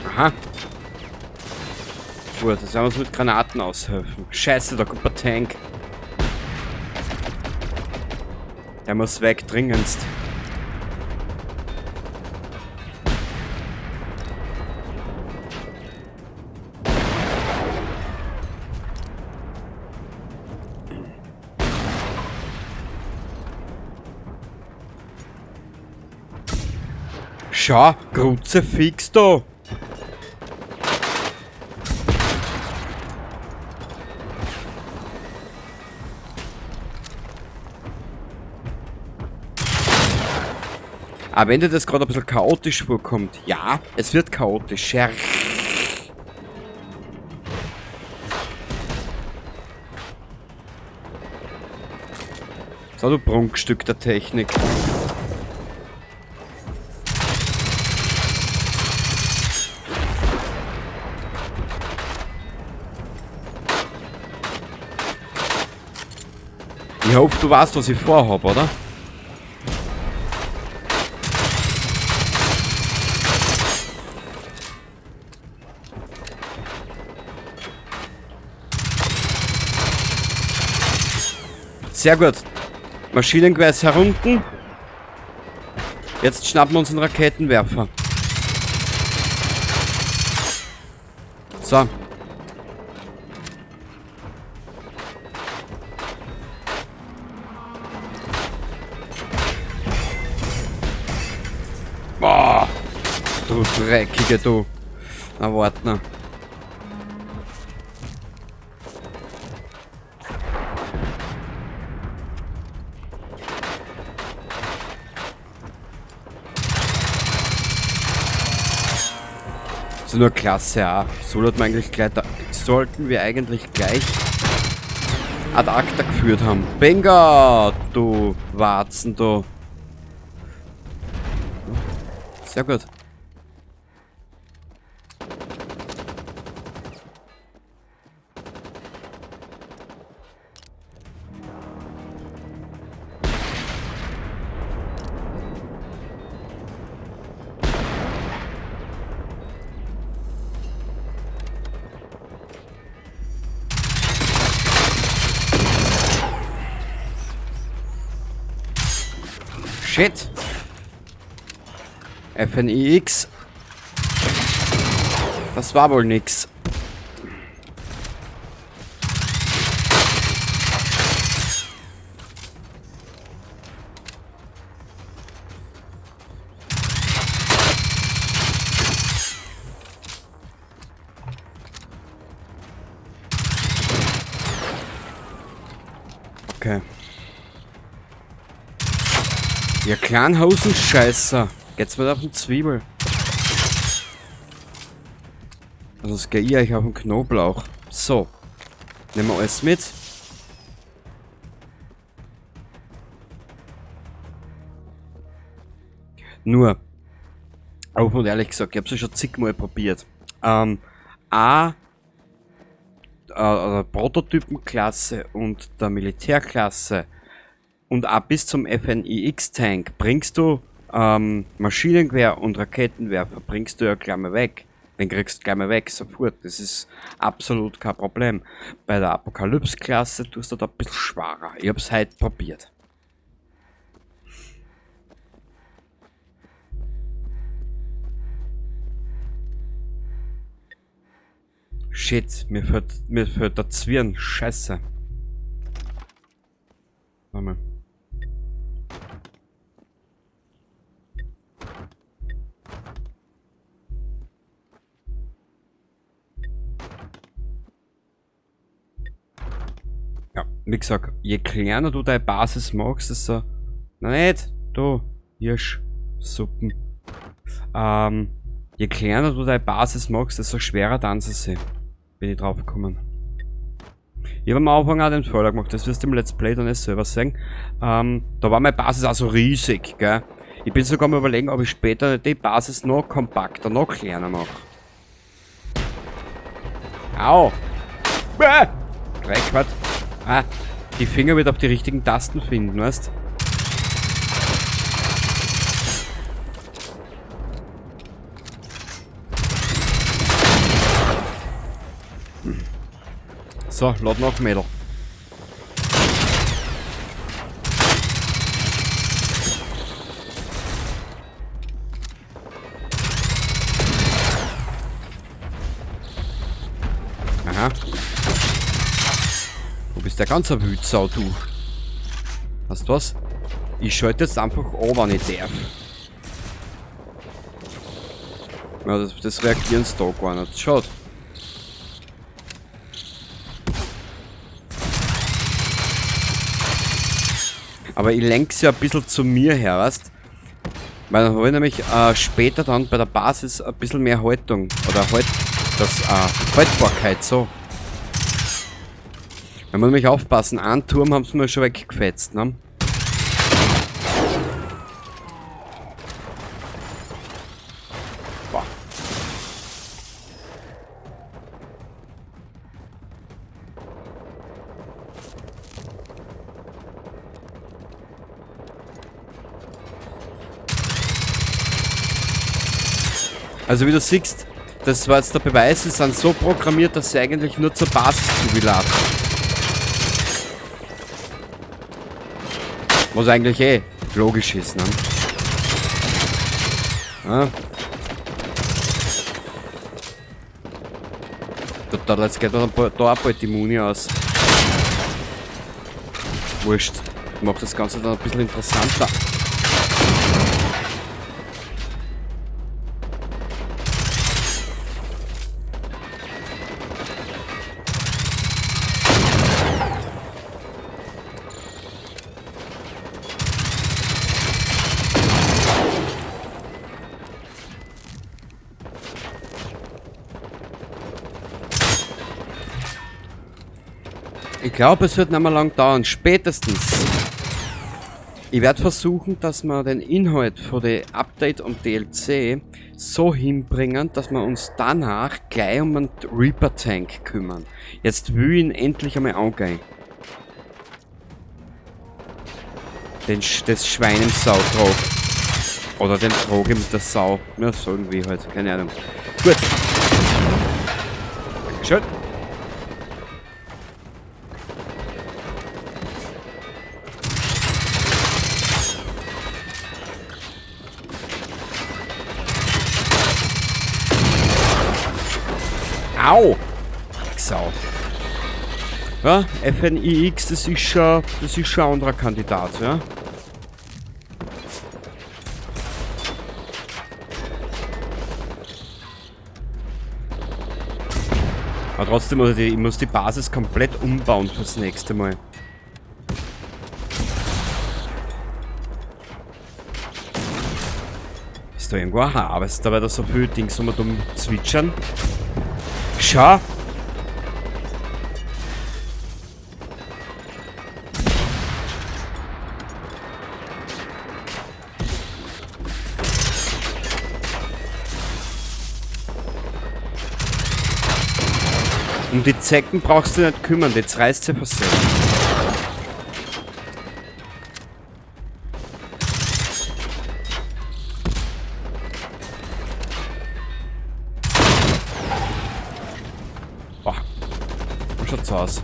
Aha. Gut, das werden wir uns mit Granaten aushelfen. Scheiße, da kommt ein Tank. Der muss weg, dringendst. Schau, Kruzifix da! Aber wenn dir das gerade ein bisschen chaotisch vorkommt, ja, es wird chaotisch. So, du Prunkstück der Technik. Ich hoffe, du weißt, was ich vorhab, oder? Sehr gut. Maschinengewehr ist herunten. Jetzt schnappen wir uns einen Raketenwerfer. So. Boah. Du Dreckige, du. Na, warte noch. Ist nur Klasse A. Sollten wir eigentlich gleich da, sollten wir eigentlich gleich ad acta geführt haben. Bingo! Du Warzen, du. Sehr gut. Shit. FNIX. Das war wohl nix. Okay. Ihr kleinen Hosenscheißer. Geht's wieder auf den Zwiebel. Also das gehe ich euch auf den Knoblauch. So. Nehmen wir alles mit. Nur, offen und ehrlich gesagt, ich hab's ja schon zigmal probiert. Der Prototypenklasse und der Militärklasse und auch bis zum FNIX-Tank bringst du Maschinengewehr und Raketenwerfer bringst du ja gleich mal weg. Den kriegst du gleich mal weg, sofort. Das ist absolut kein Problem. Bei der Apokalypse-Klasse tust du da ein bisschen schwerer. Ich hab's heute probiert. Shit, mir fällt der Zwirn. Scheiße. Warte mal. Ja, wie gesagt, je kleiner du deine Basis machst, ist so. Na nicht, du, Hirsch, Suppen. Je kleiner du deine Basis machst, desto schwerer dann sie. Bin ich drauf gekommen. Ich habe am Anfang auch den Fehler gemacht, das wirst du im Let's Play dann erst selber sehen. Da war meine Basis auch so riesig, gell? Ich bin sogar mal überlegen, ob ich später die Basis noch kompakter, noch kleiner mache. Au! Bäh! Dreck, was? Ah, die Finger wieder auf die richtigen Tasten finden, weißt? So, lad noch, Mädel. Aha. Du bist der ganze Wütsau, du. Weißt du was? Ich schalte jetzt einfach an, wenn ich darf. Ja, das reagieren sie da gar nicht. Schaut. Aber ich lenke sie ein bisschen zu mir her, weißt? Weil dann habe ich nämlich später dann bei der Basis ein bisschen mehr Haltung. Oder Haltbarkeit, so. Man muss nämlich aufpassen, einen Turm haben sie mir schon weggefetzt, ne? Boah. Also wie du siehst, das war jetzt der Beweis, sie sind so programmiert, dass sie eigentlich nur zur Basis zugeladen. Was eigentlich eh logisch ist, ne? Ja. Total, jetzt geht da auch bald die Muni aus. Wurscht. Macht das Ganze dann ein bisschen interessanter. Ich glaube, es wird nicht mehr lang dauern. Spätestens. Ich werde versuchen, dass wir den Inhalt von den Update und DLC so hinbringen, dass wir uns danach gleich um den Reaper Tank kümmern. Jetzt will ich ihn endlich einmal angehen. Das Schwein im Sautrog. Oder den Trog mit der Sau. Ja, so irgendwie halt. Keine Ahnung. Gut. Dankeschön. Au! Sau. Ja, FNIX, das ist schon ein anderer Kandidat, ja. Aber trotzdem muss ich die Basis komplett umbauen fürs nächste Mal. Ist da irgendwo ein Harvester, weil da so viele Dings um und um zwitschern? Schau! Um die Zecken brauchst du nicht kümmern, die reißt sie versehen. Boah. Schaut's aus.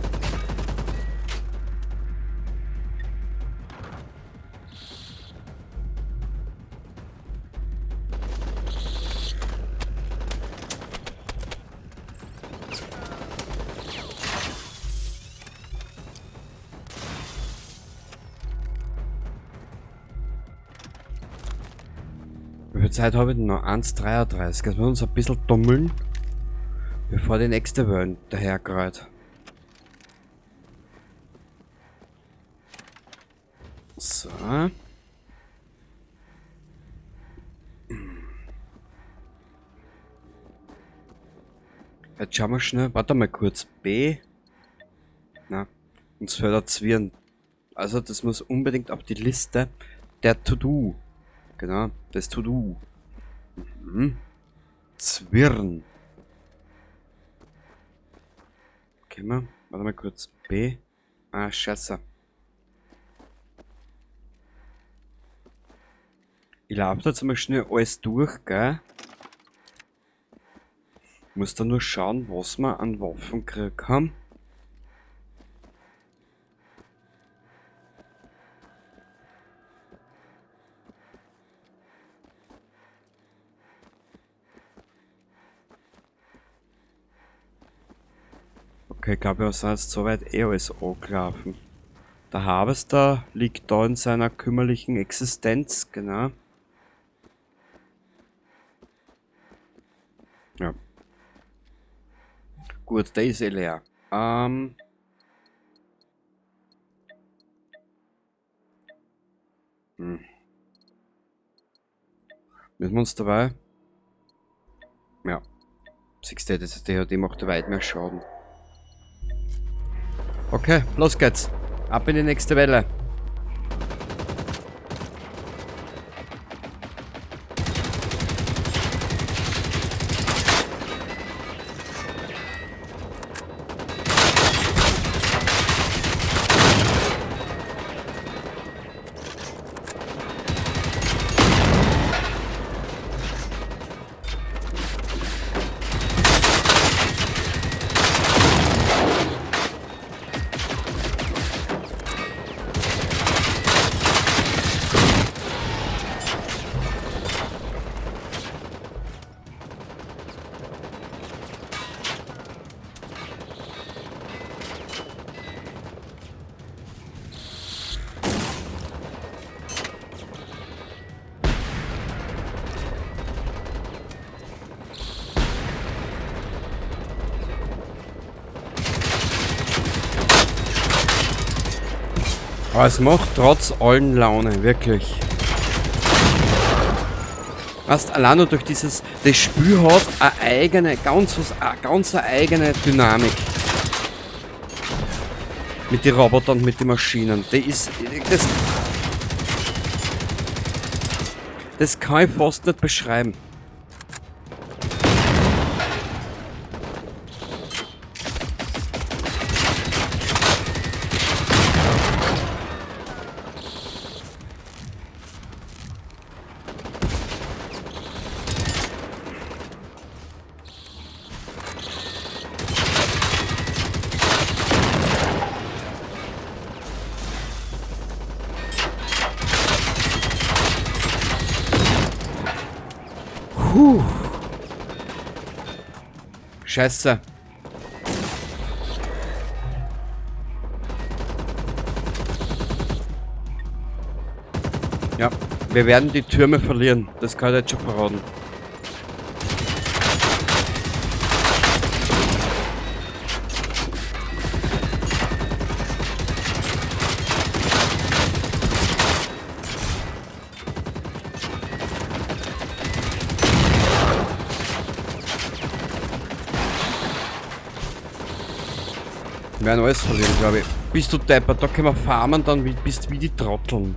Wie viel Zeit habe ich denn noch? 1,33. Jetzt müssen wir uns ein bisschen dummeln, bevor die nächste Welle dahergerät. So. Jetzt schauen wir schnell. Warte mal kurz. B. Uns fehlt ein Zwirn. Also das muss unbedingt auf die Liste der To-Do. Genau, das To-Do. Mhm. Zwirn. Okay, mal. Warte mal kurz. B. Ah, scheiße. Ich laufe da jetzt mal schnell alles durch, gell? Muss da nur schauen, was wir an Waffen gekriegt haben. Okay, ich glaube, wir sind jetzt soweit eh alles angelaufen. Der Harvester liegt da in seiner kümmerlichen Existenz, genau. Ja. Gut, der ist eh leer. Müssen wir uns dabei? Ja. Siehst du, das ist der, die macht weit mehr Schaden. Okay, los geht's. Ab in die nächste Welle. Aber es macht trotz allen Laune, wirklich. Weißt, allein nur durch dieses, das Spiel hat eine eigene, ganz was, eine ganz eigene Dynamik. Mit den Robotern, mit den Maschinen. Die ist, das, das kann ich fast nicht beschreiben. Puh. Scheiße. Ja, wir werden die Türme verlieren. Das kann ich jetzt schon verraten. Wir werden alles verlieren, glaube ich. Bist du deppert, da können wir farmen, dann bist du wie die Trotteln.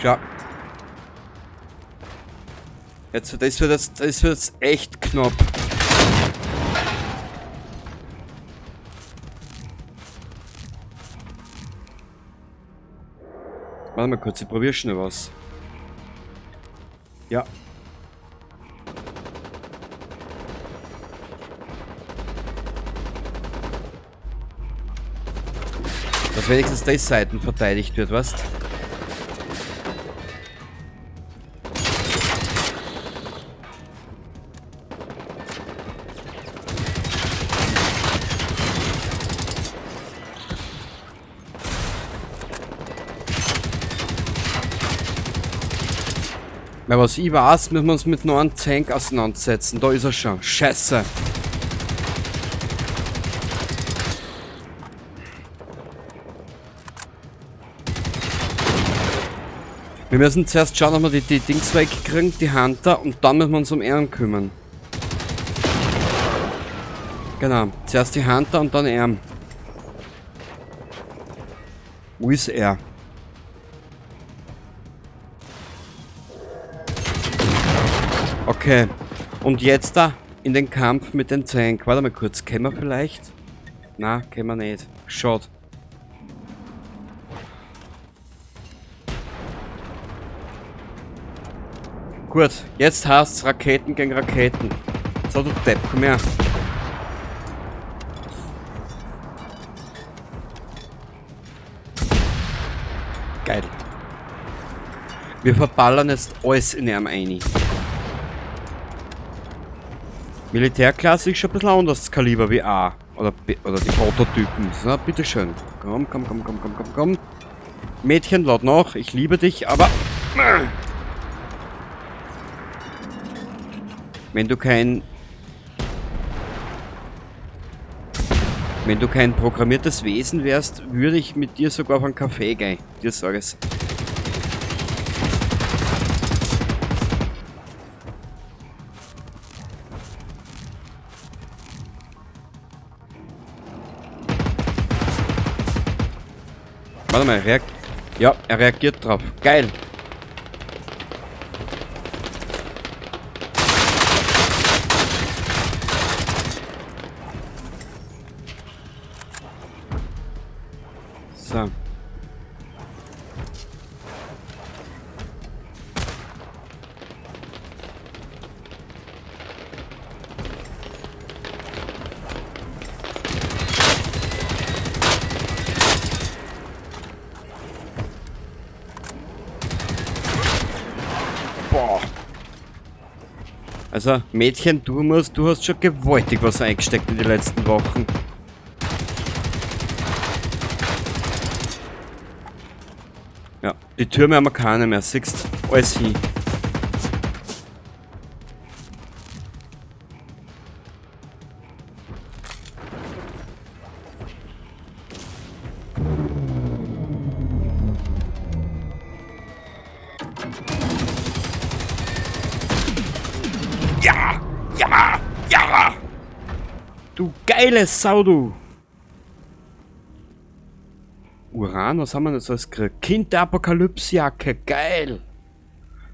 Schau. Jetzt, das wird jetzt echt knapp. Warte mal kurz, ich probiere schnell was. Ja. Dass wenigstens die Seiten verteidigt wird, weißt? Weil was ich weiß, müssen wir uns mit noch einem Tank auseinandersetzen. Da ist er schon. Scheiße. Wir müssen zuerst schauen, ob wir die Dings wegkriegen, die Hunter, und dann müssen wir uns um Ehren kümmern. Genau, zuerst die Hunter und dann er. Wo ist er? Okay, und jetzt da in den Kampf mit dem Tank. Warte mal kurz, können wir vielleicht? Na, können wir nicht. Schade. Gut, jetzt heißt's Raketen gegen Raketen. So, du Depp, komm her. Geil. Wir verballern jetzt alles in ihm rein. Militärklasse ist schon ein bisschen anders Kaliber wie A. Oder B, oder die Prototypen. So, bitteschön. Komm, komm, komm, komm, komm, komm, komm. Mädchen, laut noch. Ich liebe dich, aber... Wenn du kein programmiertes Wesen wärst, würde ich mit dir sogar auf einen Kaffee gehen. Dir sag ich's. Warte mal, ja, er reagiert drauf. Geil. So. Boah. Also, Mädchen, du hast schon gewaltig was eingesteckt in den letzten Wochen. Ja, die Türme haben wir keine mehr, siehst du? Alles hin. Ja! Ja! Ja! Du geile Sau, du! Uran, was haben wir denn so als gekriegt? Kind der Apokalypse-Jacke, geil!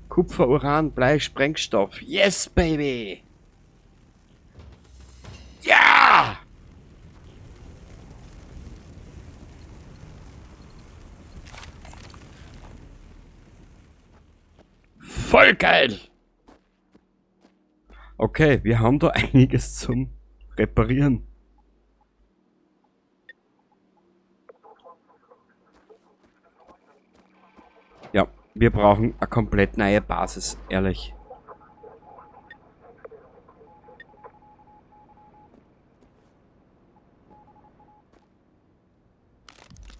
Kupfer, Uran, Blei, Sprengstoff. Yes, baby! Ja! Voll geil! Okay, wir haben da einiges zum Reparieren. Ja, wir brauchen eine komplett neue Basis, ehrlich.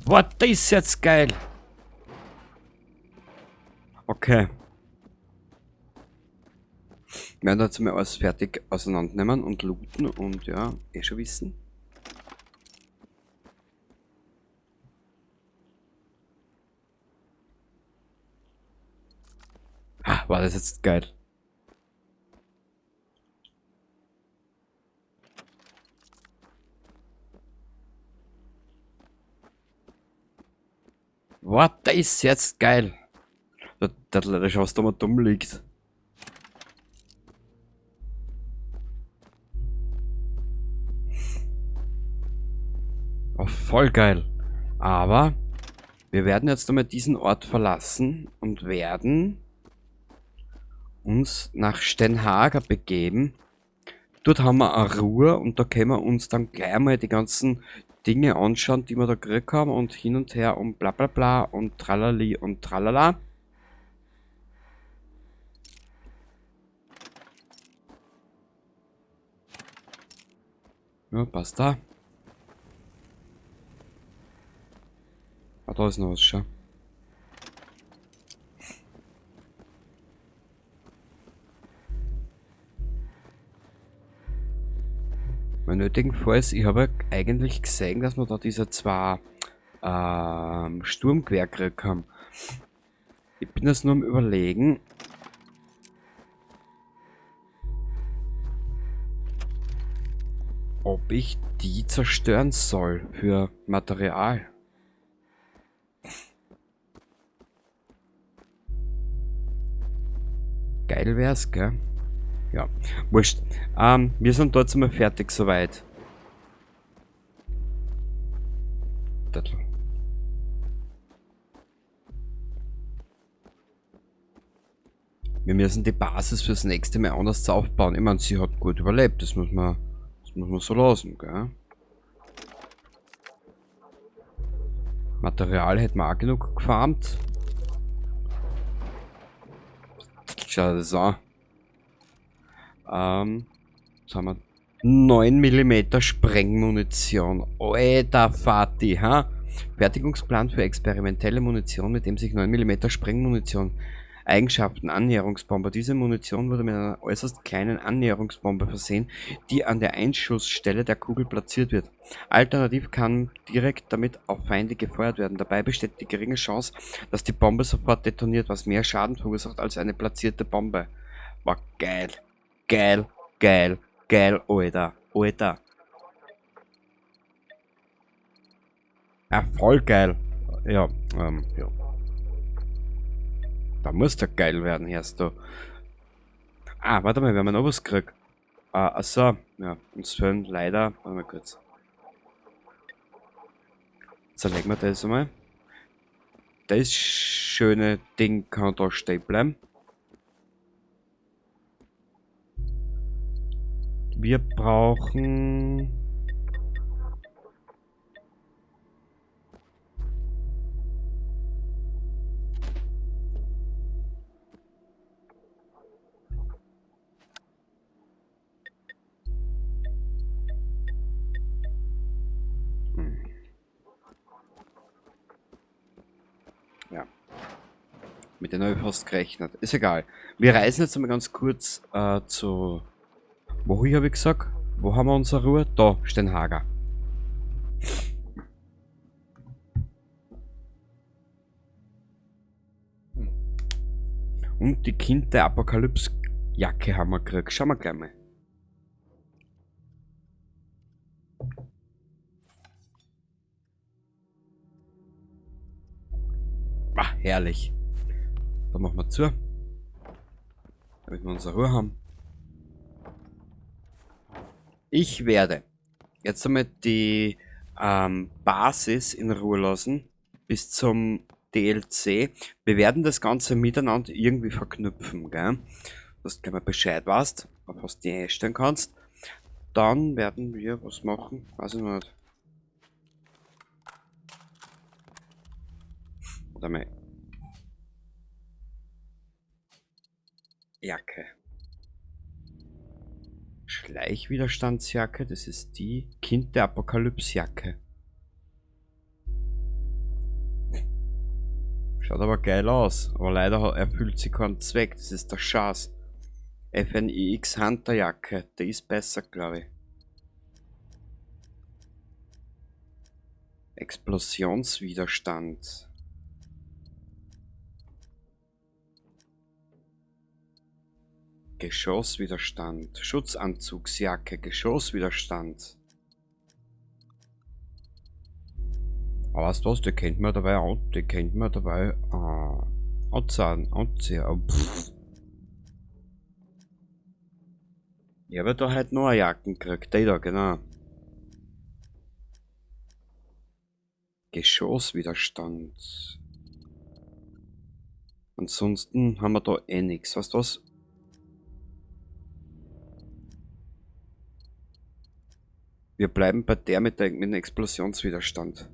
Boah, das ist jetzt geil. Okay. Wir werden jetzt mal alles fertig auseinandernehmen und looten und ja, eh schon wissen. Ah, war das jetzt geil. Boah, das ist jetzt geil. Das leider schon, was da mal dumm liegt. Oh, voll geil. Aber wir werden jetzt einmal diesen Ort verlassen und werden uns nach Stenhaga begeben. Dort haben wir eine Ruhe und da können wir uns dann gleich mal die ganzen Dinge anschauen, die wir da gekriegt haben und hin und her und bla bla bla und tralali und tralala. Ja, passt da. Ah, da ist noch was, schau. Nötigenfalls, ich habe eigentlich gesehen, dass wir da diese zwei Sturmgewehr gekriegt haben. Ich bin jetzt nur am Überlegen. Ob ich die zerstören soll für Material. Geil wär's, gell? Ja, wurscht. Wir sind dort einmal fertig soweit. Wir müssen die Basis fürs nächste Mal anders aufbauen. Ich meine, sie hat gut überlebt, das muss man so lassen, gell? Material hätten wir auch genug gefarmt. Schau das an. Jetzt haben wir 9 Millimeter Sprengmunition. Alter Vati, ha? Fertigungsplan für experimentelle Munition, mit dem sich 9 Millimeter Sprengmunition Eigenschaften, Annäherungsbombe. Diese Munition wurde mit einer äußerst kleinen Annäherungsbombe versehen, die an der Einschussstelle der Kugel platziert wird. Alternativ kann direkt damit auf Feinde gefeuert werden. Dabei besteht die geringe Chance, dass die Bombe sofort detoniert, was mehr Schaden verursacht als eine platzierte Bombe. War geil. Geil, geil, geil, Alter, Alter. Ja, voll geil. Ja, ja. Da muss der geil werden, hörst du. Ah, warte mal, wir haben noch was gekriegt. Ah, achso, ja, uns fehlen leider. Warte mal kurz. Zerlegen wir das einmal. Das schöne Ding kann da stehen bleiben. Wir brauchen... Ja. Mit der habe ich fast gerechnet. Ist egal. Wir reisen jetzt einmal ganz kurz zu... Wo habe ich gesagt? Wo haben wir unsere Ruhe? Da, Steinhager. Und die Kind der Apokalypse-Jacke haben wir gekriegt. Schauen wir gleich mal. Ah, herrlich. Da machen wir zu. Damit wir unsere Ruhe haben. Ich werde jetzt einmal die Basis in Ruhe lassen bis zum DLC. Wir werden das Ganze miteinander irgendwie verknüpfen, gell? Dass du gleich mal Bescheid weißt, auf was du dich einstellen kannst. Dann werden wir was machen, weiß ich noch nicht. Oder mal. Jacke. Schleichwiderstandsjacke, das ist die Kind der Apokalypse-Jacke. Schaut aber geil aus, aber leider erfüllt sie keinen Zweck, das ist der Schatz. FNIX Hunter Jacke, die ist besser, glaub ich. Explosionswiderstand. Geschosswiderstand, Schutzanzugsjacke, Geschosswiderstand. Aber weißt du was, die kennt man dabei auch, die kennt man dabei, anziehen, anziehen, oh, pff. Ich habe da halt noch eine Jacken gekriegt, die da, genau. Geschosswiderstand. Ansonsten haben wir da eh nix. Weißt du was? Wir bleiben bei der mit dem Explosionswiderstand.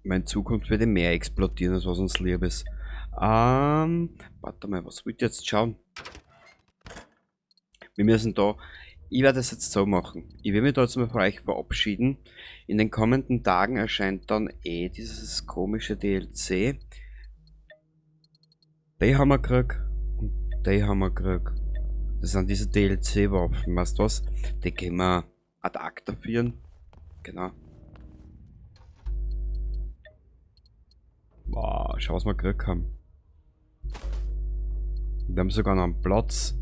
In Zukunft wird mehr explodieren, als was uns lieb ist. Warte mal, was wollt ihr jetzt schauen? Wir müssen da... Ich werde das jetzt so machen. Ich will mich da jetzt mal von euch verabschieden. In den kommenden Tagen erscheint dann eh dieses komische DLC. Die haben wir gekriegt. Und die haben wir gekriegt. Das sind diese DLC-Waffen, weißt du was? Die können wir ad acta führen. Genau. Boah, schau, was wir gekriegt haben. Wir haben sogar noch einen Platz.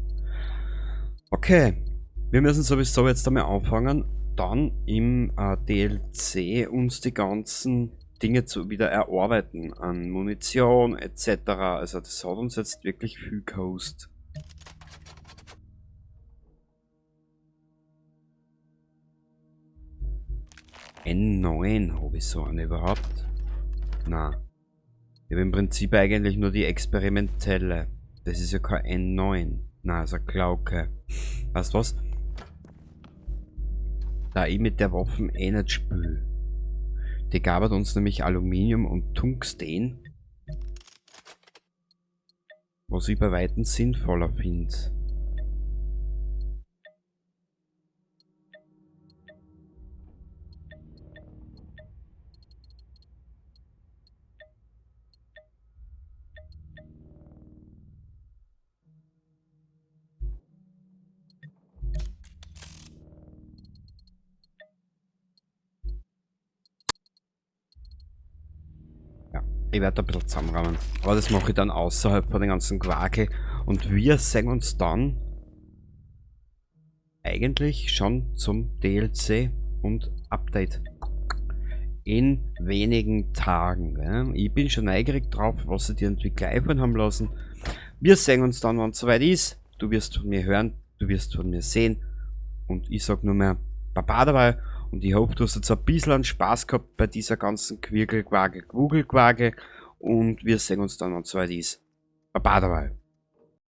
Okay. Wir müssen sowieso jetzt einmal anfangen, dann im DLC uns die ganzen Dinge zu wieder erarbeiten. An Munition etc. Also das hat uns jetzt wirklich viel gekostet. N9 habe ich so eine überhaupt? Na. Ich habe im Prinzip eigentlich nur die experimentelle. Das ist ja kein N9. Na, ist eine Klauke. Weißt du was? Da ich mit der Waffe eh nicht spül. Die gab uns nämlich Aluminium und Tungsten. Was ich bei weitem sinnvoller finde. Ich werde da ein bisschen zusammenräumen. Aber das mache ich dann außerhalb von den ganzen Quakel. Und wir sehen uns dann eigentlich schon zum DLC und Update. In wenigen Tagen. Gell? Ich bin schon neugierig drauf, was sie die Entwickler einfallen haben lassen. Wir sehen uns dann, wenn es soweit ist. Du wirst von mir hören, du wirst von mir sehen. Und ich sag nur mehr Baba dabei. Und ich hoffe, du hast jetzt ein bisschen Spaß gehabt bei dieser ganzen Quirkel-Quakel, Quugel-Quakel. Und wir sehen uns dann, wenn es soweit ist. Baba dabei.